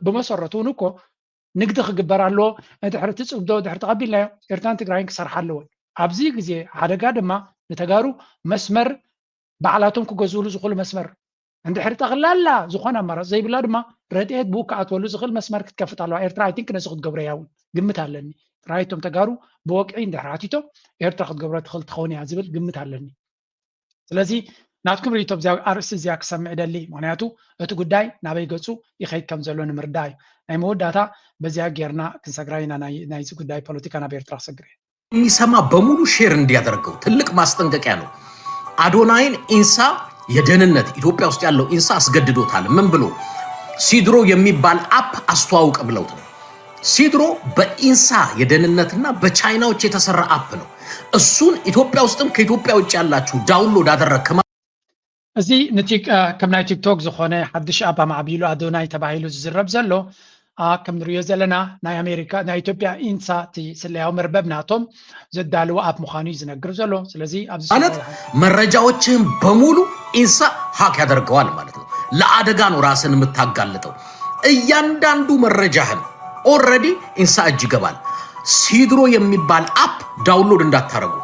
ብመሰረቱ እውን እኮ ንግዲ ክግበር ኣለዎ። ድሕርቲ ጽምዶ ድሕሪ ተቐቢልናዮ ኤርትራን ትግራይን ክሰርሓ ኣለወን። ኣብዚ ግዜ ሓደጋ ድማ ንተጋሩ መስመር ባዕላቶም ክገዝእሉ ዝኽእሉ መስመር እንድሕር ጠቕላላ ዝኾነ ኣማራፂ ዘይብላ ድማ ረድኤት ብኡ ክኣትወሉ ዝኽእል መስመር ክትከፍት ኣለዋ ኤርትራ። ኣይ ቲንክ ነዚ ክትገብሮ እያ እውን ግምት ኣለኒ። ጥራይ እቶም ተጋሩ ብወግዒ እንድሕር ሓቲቶም ኤርትራ ክትገብሮ ትኽእል ትኸውን እያ ዝብል ግምት ኣለኒ። ስለዚ ናትኩም ርእቶ ብዚያ ኣርእስቲ እዚያ ክሰምዕ ደሊ፣ ምክንያቱ እቲ ጉዳይ ናበይ ገፁ ይኸይድ ከም ዘሎ ንምርዳእ እዩ። ናይ መወዳእታ በዚያ ጌርና ክንሰግራ ኢና ናይዚ ጉዳይ ፖለቲካ ናብ ኤርትራ ክሰግር እየ። የሚሰማ በሙሉ ሼር እንዲያደርገው ትልቅ ማስጠንቀቂያ ነው። አዶናይን ኢንሳ የደህንነት ኢትዮጵያ ውስጥ ያለው ኢንሳ አስገድዶታል። ምን ብሎ ሲድሮ የሚባል አፕ አስተዋውቅ ብለውት ነው። ሲድሮ በኢንሳ የደህንነትና በቻይናዎች የተሰራ አፕ ነው። እሱን ኢትዮጵያ ውስጥም ከኢትዮጵያ ውጭ ያላችሁ ዳውንሎድ አደረግ እዚ ከም ናይ ቲክቶክ ዝኾነ ሓድሽ ኣፕ ኣማዕቢሉ ኣዶናይ ተባሂሉ ዝዝረብ ዘሎ ከም ንሪኦ ዘለና ናይ ኣሜሪካ ናይ ኢትዮጵያ ኢንሳ እቲ ስለያዊ መርበብ ናቶም ዘዳልዎ ኣፕ ምዃኑ እዩ ዝነግር ዘሎ። ስለዚ ኣብዚ ማለት መረጃዎችህን በሙሉ ኢንሳ ሀክ ያደርገዋል ማለት ነው። ለአደጋ ነው ራስን የምታጋልጠው። እያንዳንዱ መረጃህን ኦልሬዲ ኢንሳ እጅ ይገባል። ሲድሮ የሚባል አፕ ዳውንሎድ እንዳታረጉ።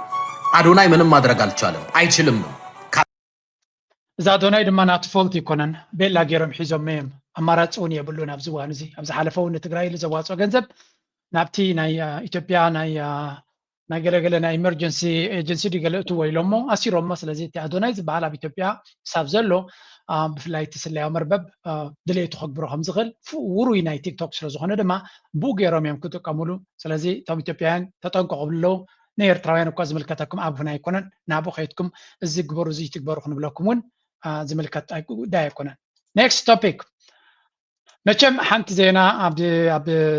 አዶናይ ምንም ማድረግ አልቻለም፣ አይችልም። እዛ ኣዶናይ ድማ ናቱ ፎልት ኣይኮነን፣ ቤላ ገይሮም ሒዞሞ እዮም። ኣማራፂ እውን የብሉን ኣብዚ እዋን እዚ። ኣብ ዝሓለፈ እውን ንትግራይ ኢሉ ዘዋፅኦ ገንዘብ ናብቲ ናይ ኢትዮጵያ ናይ ናይ ገለገለ ናይ ኢመርጀንሲ ኤጀንሲ ድዩ ገለ እትዎ ኢሎሞ ኣሲሮሞ። ስለዚ እቲ ኣዶናይ ዝበሃል ኣብ ኢትዮጵያ ክሳብ ዘሎ ብፍላይ እቲ ስለያዊ መርበብ ድሌቱ ከግብሮ ከም ዝኽእል ውሩይ ናይ ቲክቶክ ስለ ዝኾነ ድማ ብኡ ገይሮም እዮም ክጥቀሙሉ። ስለዚ እቶም ኢትዮጵያውያን ተጠንቀቑ ብለዉ። ንኤርትራውያን እኳ ዝምልከተኩም ኣቡና ኣይኮነን፣ ናብኡ ከይድኩም እዚ ግበሩ እዚ ትግበሩ ክንብለኩም እውን ዝምልከት ጉዳይ ኣይኮነን። ኔክስት ቶፒክ። መቸም ሓንቲ ዜና ኣብ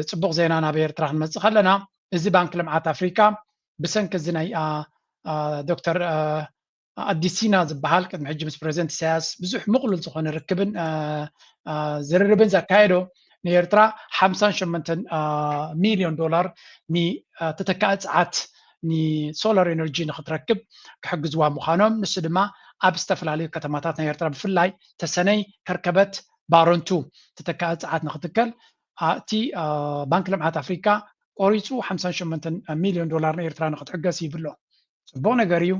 ጽቡቕ ዜና ናብ ኤርትራ ክንመጽእ ከለና፣ እዚ ባንክ ልምዓት ኣፍሪካ ብሰንኪ እዚ ናይ ዶክተር ኣዲሲና ዝበሃል ቅድሚ ሕጂ ምስ ፕሬዚደንት ኢሳያስ ብዙሕ ምቕሉል ዝኾነ ርክብን ዝርርብን ዘካየዶ ንኤርትራ ሓምሳን ሸሞንተን ሚልዮን ዶላር ንተተካኢ ጸዓት ንሶላር ኤነርጂ ንክትረክብ ክሕግዝዋ ምዃኖም፣ ንሱ ድማ ኣብ ዝተፈላለዩ ከተማታት ናይ ኤርትራ ብፍላይ ተሰነይ፣ ከርከበት፣ ባረንቱ ተተካኢ ጸዓት ንክትከል እቲ ባንክ ልምዓት ኣፍሪካ ቆሪፁ ሓምሳን ሸሞንተን ሚልዮን ዶላር ንኤርትራ ንክትሕገዝ ይብሎ። ፅቡቕ ነገር እዩ።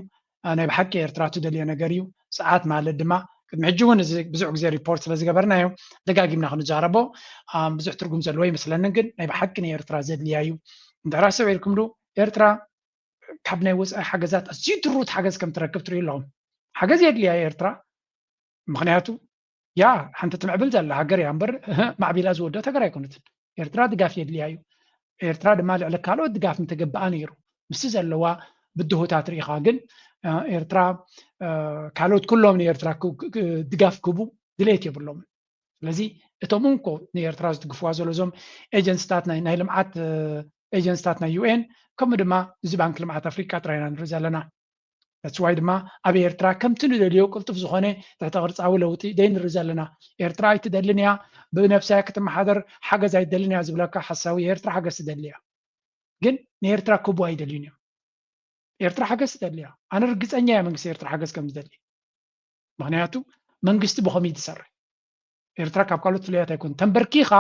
ናይ ብሓቂ ኤርትራ ትደልዮ ነገር እዩ። ሰዓት ማለት ድማ ቅድሚ ሕጂ እውን እዚ ብዙሕ ግዜ ሪፖርት ስለ ዝገበርናዮ ደጋጊምና ክንዛረቦ ብዙሕ ትርጉም ዘለዎ ይመስለንን፣ ግን ናይ ብሓቂ ንኤርትራ ዘድልያ እዩ። እንድሕር ኣስተውዒልኩምሉ ኤርትራ ካብ ናይ ወፃኢ ሓገዛት ኣዝዩ ድሩት ሓገዝ ከም ትረክብ ትሪኡ ኣለኹም። ሓገዝ የድልያ ኤርትራ፣ ምክንያቱ ያ ሓንቲ ትምዕብል ዘላ ሃገር እያ እምበር ማዕቢላ ዝወደት ሃገር ኣይኮነትን። ኤርትራ ድጋፍ የድልያ እዩ። ኤርትራ ድማ ልዕሊ ካልኦት ድጋፍ ምተገብኣ ነይሩ። ምስቲ ዘለዋ ብድሆታት ርኢኻ ግን ኤርትራ ካልኦት ኩሎም ንኤርትራ ድጋፍ ክህቡ ድሌት የብሎም። ስለዚ እቶም እንኮ ንኤርትራ ዝድግፍዋ ዘሎ እዞም ኤጀንስታት ናይ ልምዓት ኤጀንስታት ናይ ዩኤን ከምኡ ድማ እዚ ባንክ ልምዓት ኣፍሪቃ ጥራይ ኢና ንርኢ ዘለና። That's why ድማ ኣብ ኤርትራ ከምቲ ንደልዮ ቅልጡፍ ዝኾነ ትሕተ ቅርጻዊ ለውጢ ዘይንርኢ ዘለና። ኤርትራ ኣይትደልን እያ፣ ብነብሳ ክትመሓደር ሓገዝ ኣይትደልን እያ ዝብለካ ሓሳዊ። ኤርትራ ሓገዝ ትደሊ እያ፣ ግን ንኤርትራ ክቡ ኣይደልዩን እዮም። ኤርትራ ሓገዝ ትደሊ እያ። ኣነ ርግጸኛ እያ መንግስቲ ኤርትራ ሓገዝ ከም ዝደሊ። ምክንያቱ መንግስቲ ብኸመይ ትሰርሕ ኤርትራ ካብ ካልኦት ፍለያት ኣይኮን። ተንበርኪኻ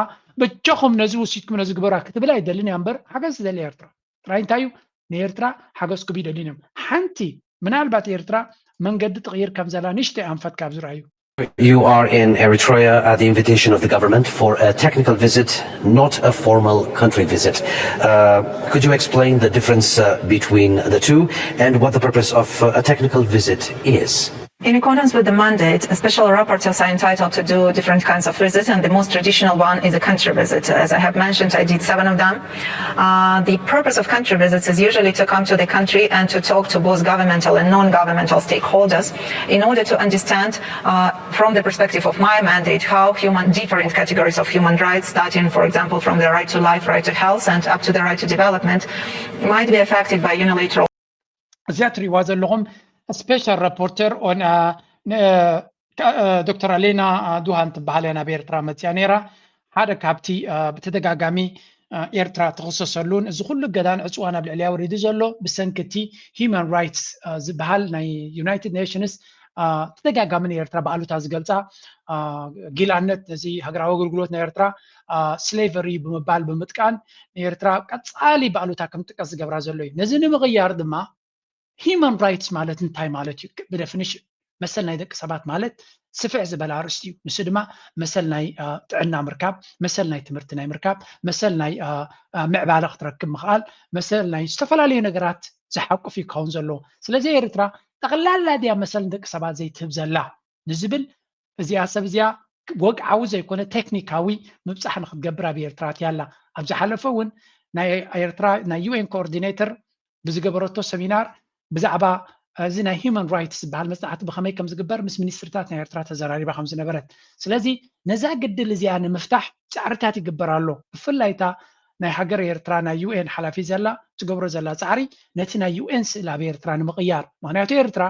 በጃኹም ነዚ ወሲድኩም ነዚ ግበራ ክትብል ኣይደልን እያ እምበር ሓገዝ ትደሊ ኤርትራ። ጥራይ እንታይ እዩ ንኤርትራ ሓገዝ ክቡ ይደልን እዮም። ሓንቲ ምናልባት ኤርትራ መንገዲ ትቕይር ከም ዘላ ንእሽተይ ኣንፈት ካብ ዝረኣዩ You are in Eritrea at the invitation of the government for a technical visit, not a formal country visit. Uh, could you explain the difference uh, between the two and what the purpose of uh, a technical visit is? In accordance with the mandate, special rapporteurs are entitled to do different kinds of visits, and the most traditional one is a country visit. As I have mentioned, I did seven of them. Uh, the purpose of country visits is usually to come to the country and to talk to both governmental and non-governmental stakeholders in order to understand, uh, from the perspective of my mandate, how human, different categories of human rights, starting, for example, from the right to life, right to health, and up to the right to development, might be affected by unilateral እዚኣ ትሪእዋ ዘለኹም ስፔሻል ረፖርተር ኦን ዶክተር ኣሌና ዱሃን ትበሃል እያ። ናብ ኤርትራ መፅያ ነይራ። ሓደ ካብቲ ብተደጋጋሚ ኤርትራ ትኽሰሰሉን እዚ ኩሉ እገዳን ዕፅዋን ኣብ ልዕሊያ ወሪዱ ዘሎ ብሰንኪ እቲ ሂማን ራይትስ ዝበሃል ናይ ዩናይትድ ኔሽንስ ተደጋጋሚ ንኤርትራ ብኣሉታ ዝገልፃ ጊላነት ነዚ ሃገራዊ ኣገልግሎት ናይ ኤርትራ ስሌቨሪ ብምባል ብምጥቃን ንኤርትራ ቀፃሊ ብኣሉታ ከም ጥቀስ ዝገብራ ዘሎ እዩ። ነዚ ንምቕያር ድማ ሂማን ራይትስ ማለት እንታይ ማለት እዩ? ብደፊኒሽን መሰል ናይ ደቂ ሰባት ማለት ስፍሕ ዝበለ ኣርእስቲ እዩ። ንሱ ድማ መሰል ናይ ጥዕና ምርካብ፣ መሰል ናይ ትምህርቲ ናይ ምርካብ፣ መሰል ናይ ምዕባለ ክትረክብ ምኽኣል፣ መሰል ናይ ዝተፈላለዩ ነገራት ዝሓቁፍ እዩ ክኸውን ዘለዎ። ስለዚ ኤርትራ ጠቕላላ ድያ መሰል ንደቂ ሰባት ዘይትህብ ዘላ ንዝብል እዚኣ ሰብ እዚኣ ወግዓዊ ዘይኮነ ቴክኒካዊ ምብፃሕ ንክትገብር ኣብ ኤርትራ ኣትያ ኣላ። ኣብ ዝሓለፈ እውን ናይ ኤርትራ ናይ ዩኤን ኮኦርዲኔተር ብዝገበረቶ ሰሚናር ብዛዕባ እዚ ናይ ሂማን ራይትስ ዝበሃል መፅናዕቲ ብከመይ ከም ዝግበር ምስ ሚኒስትርታት ናይ ኤርትራ ተዘራሪባ ከም ዝነበረት። ስለዚ ነዛ ግድል እዚኣ ንምፍታሕ ፃዕርታት ይግበር ኣሎ። ብፍላይ እታ ናይ ሃገር ኤርትራ ናይ ዩኤን ሓላፊ ዘላ ትገብሮ ዘላ ፃዕሪ ነቲ ናይ ዩኤን ስእሊ ኣብ ኤርትራ ንምቕያር። ምክንያቱ ኤርትራ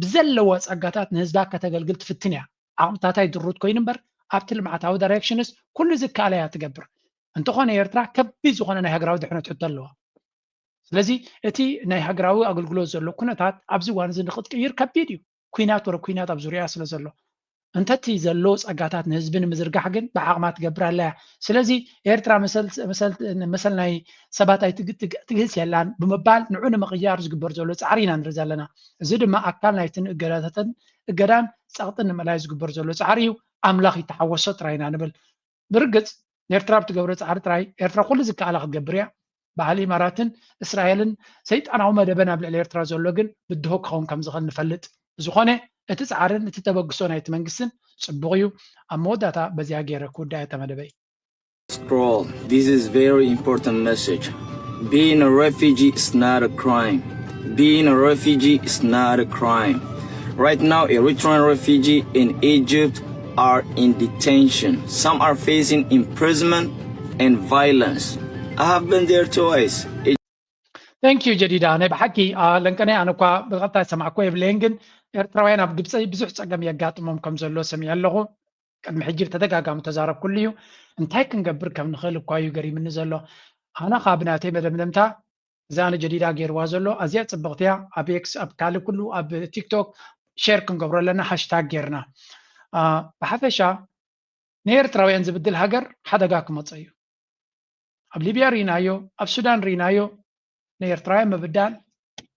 ብዘለዋ ፀጋታት ንህዝባ ከተገልግል ትፍትን እያ። ዓቕምታታ ይድሩት ኮይኑ እምበር ኣብቲ ልምዓታዊ ዳይሬክሽንስ ኩሉ ዝከኣላ እያ ትገብር። እንተኾነ ኤርትራ ከቢድ ዝኾነ ናይ ሃገራዊ ድሕነት ሕቶ ኣለዋ። ስለዚ እቲ ናይ ሃገራዊ ኣገልግሎት ዘሎ ኩነታት ኣብዚ እዋን እዚ ንክትቅይር ከቢድ እዩ። ኩናት ወረ ኩናት ኣብ ዙሪያ ስለ ዘሎ እንተቲ ዘሎ ፀጋታት ንህዝቢ ንምዝርጋሕ ግን ብዓቕማ ትገብር ኣላ እያ። ስለዚ ኤርትራ መሰል ናይ ሰባት ኣይትግህስ የላን ብምባል ንዑ ንምቕያር ዝግበር ዘሎ ፃዕሪ ኢና ንርኢ ዘለና። እዚ ድማ ኣካል ናይትን እገዳታትን እገዳን ፀቕጥን ንምእላይ ዝግበር ዘሎ ፃዕሪ እዩ። ኣምላኽ ይተሓወሶ ጥራይ ኢና ንብል። ብርግፅ ኤርትራ ብትገብሮ ፃዕሪ ጥራይ ኤርትራ ኩሉ ዝከኣላ ክትገብር እያ። በዓል ኢማራትን እስራኤልን ሰይጣናዊ መደበን ኣብ ልዕሊ ኤርትራ ዘሎ ግን ብድሆ ክኸውን ከም ዝኽእል ንፈልጥ። ብዝኾነ እቲ ፃዕርን እቲ ተበግሶ ናይቲ መንግስትን ፅቡቕ እዩ። ኣብ መወዳእታ በዚኣ ገይረ ክውዳእ እየ መደበይ። Scroll. This is very important message. Being a refugee is not a crime. Being a refugee is not a crime. Right now, Eritrean refugees in Egypt are in detention. Some are facing imprisonment and violence. I have been there twice. Thank you ጀዲዳ። ናይ ብሓቂ ለንቀናይ ኣነ እኳ ብቐጥታ ዝሰማዕኮ የብለይን፣ ግን ኤርትራውያን ኣብ ግብፂ ብዙሕ ፀገም የጋጥሞም ከም ዘሎ ሰሚዐ ኣለኹ። ቅድሚ ሕጂ ብተደጋጋሚ ተዛረብኩሉ እዩ። እንታይ ክንገብር ከም ንኽእል እኳ እዩ ገሪምኒ ዘሎ። ኣነ ኻብ ናተይ መደምደምታ እዛ ንጀዲዳ ገይርዋ ዘሎ ኣዝያ ፅብቕቲ እያ። ኣብ ኤክስ ኣብ ካልእ ኩሉ ኣብ ቲክቶክ ሼር ክንገብሮ ኣለና ሃሽታግ ጌርና። ብሓፈሻ ንኤርትራውያን ዝብድል ሃገር ሓደጋ ክመፀ እዩ። ኣብ ሊብያ ርኢናዮ፣ ኣብ ሱዳን ርኢናዮ። ንኤርትራውያን ምብዳል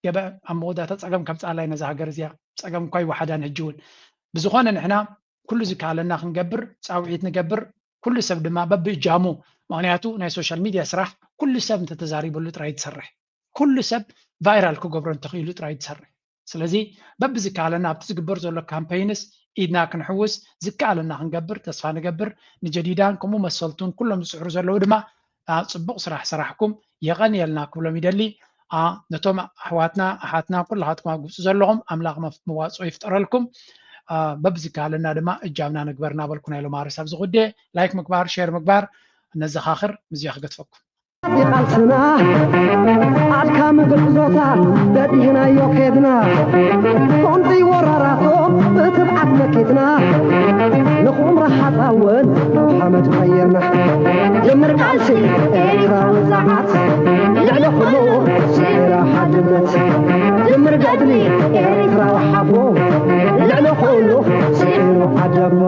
ገበ ኣብ መወዳእታ ፀገም ከምፅኣላይ ነዛ ሃገር እዚኣ ፀገም እኳ ይወሓዳን ሕጂ እውን። ብዝኾነ ንሕና ኩሉ ዝከኣለና ክንገብር ፃውዒት ንገብር። ኩሉ ሰብ ድማ በብእጃሙ፣ ምክንያቱ ናይ ሶሻል ሚድያ ስራሕ ኩሉ ሰብ እንተተዛሪበሉ ጥራይ ትሰርሕ። ኩሉ ሰብ ቫይራል ክገብሮ እንተኽኢሉ ጥራይ ትሰርሕ። ስለዚ በብዝከኣለና ኣብቲ ዝግበር ዘሎ ካምፐይንስ ኢድና ክንሕውስ ዝከኣለና ክንገብር ተስፋ ንገብር። ንጀዲዳን ከምኡ መሰልቱን ኩሎም ዝፅዕሩ ዘለዉ ድማ ፅቡቕ ስራሕ ሰራሕኩም የቐንየልና ክብሎም ይደሊ። ነቶም ኣሕዋትና ኣሓትና ኩላኻትኩም ኣብ ግብፂ ዘለኹም ኣምላኽ መዋፅኦ ይፍጠረልኩም። በብዝከኣለና ድማ እጃምና ንግበር እናበልኩ ናይ ሎማርስ ኣብዚ ጉዳይ ላይክ ምግባር ሼር ምግባር ነዘኻኽር። ምዝያ ክገትፈኩም። ቃልስና ኣድካሚ ጉዕዞታት በዲህናዮ ከድና ቁንጢ ወራራቶ ብትብዓት መኪትና ንኹምራ ሓፃውን ሓመድ ቀየርና ጅምር ቃልሲ ኤርትራዊ ዛዓት ልዕሊ ኩሉ ስዒራ ሓድነት ጅምር ገድሊ ኤርትራዊ ሓቦ ልዕሊ ኩሉ ስዒሩ ዓደቦ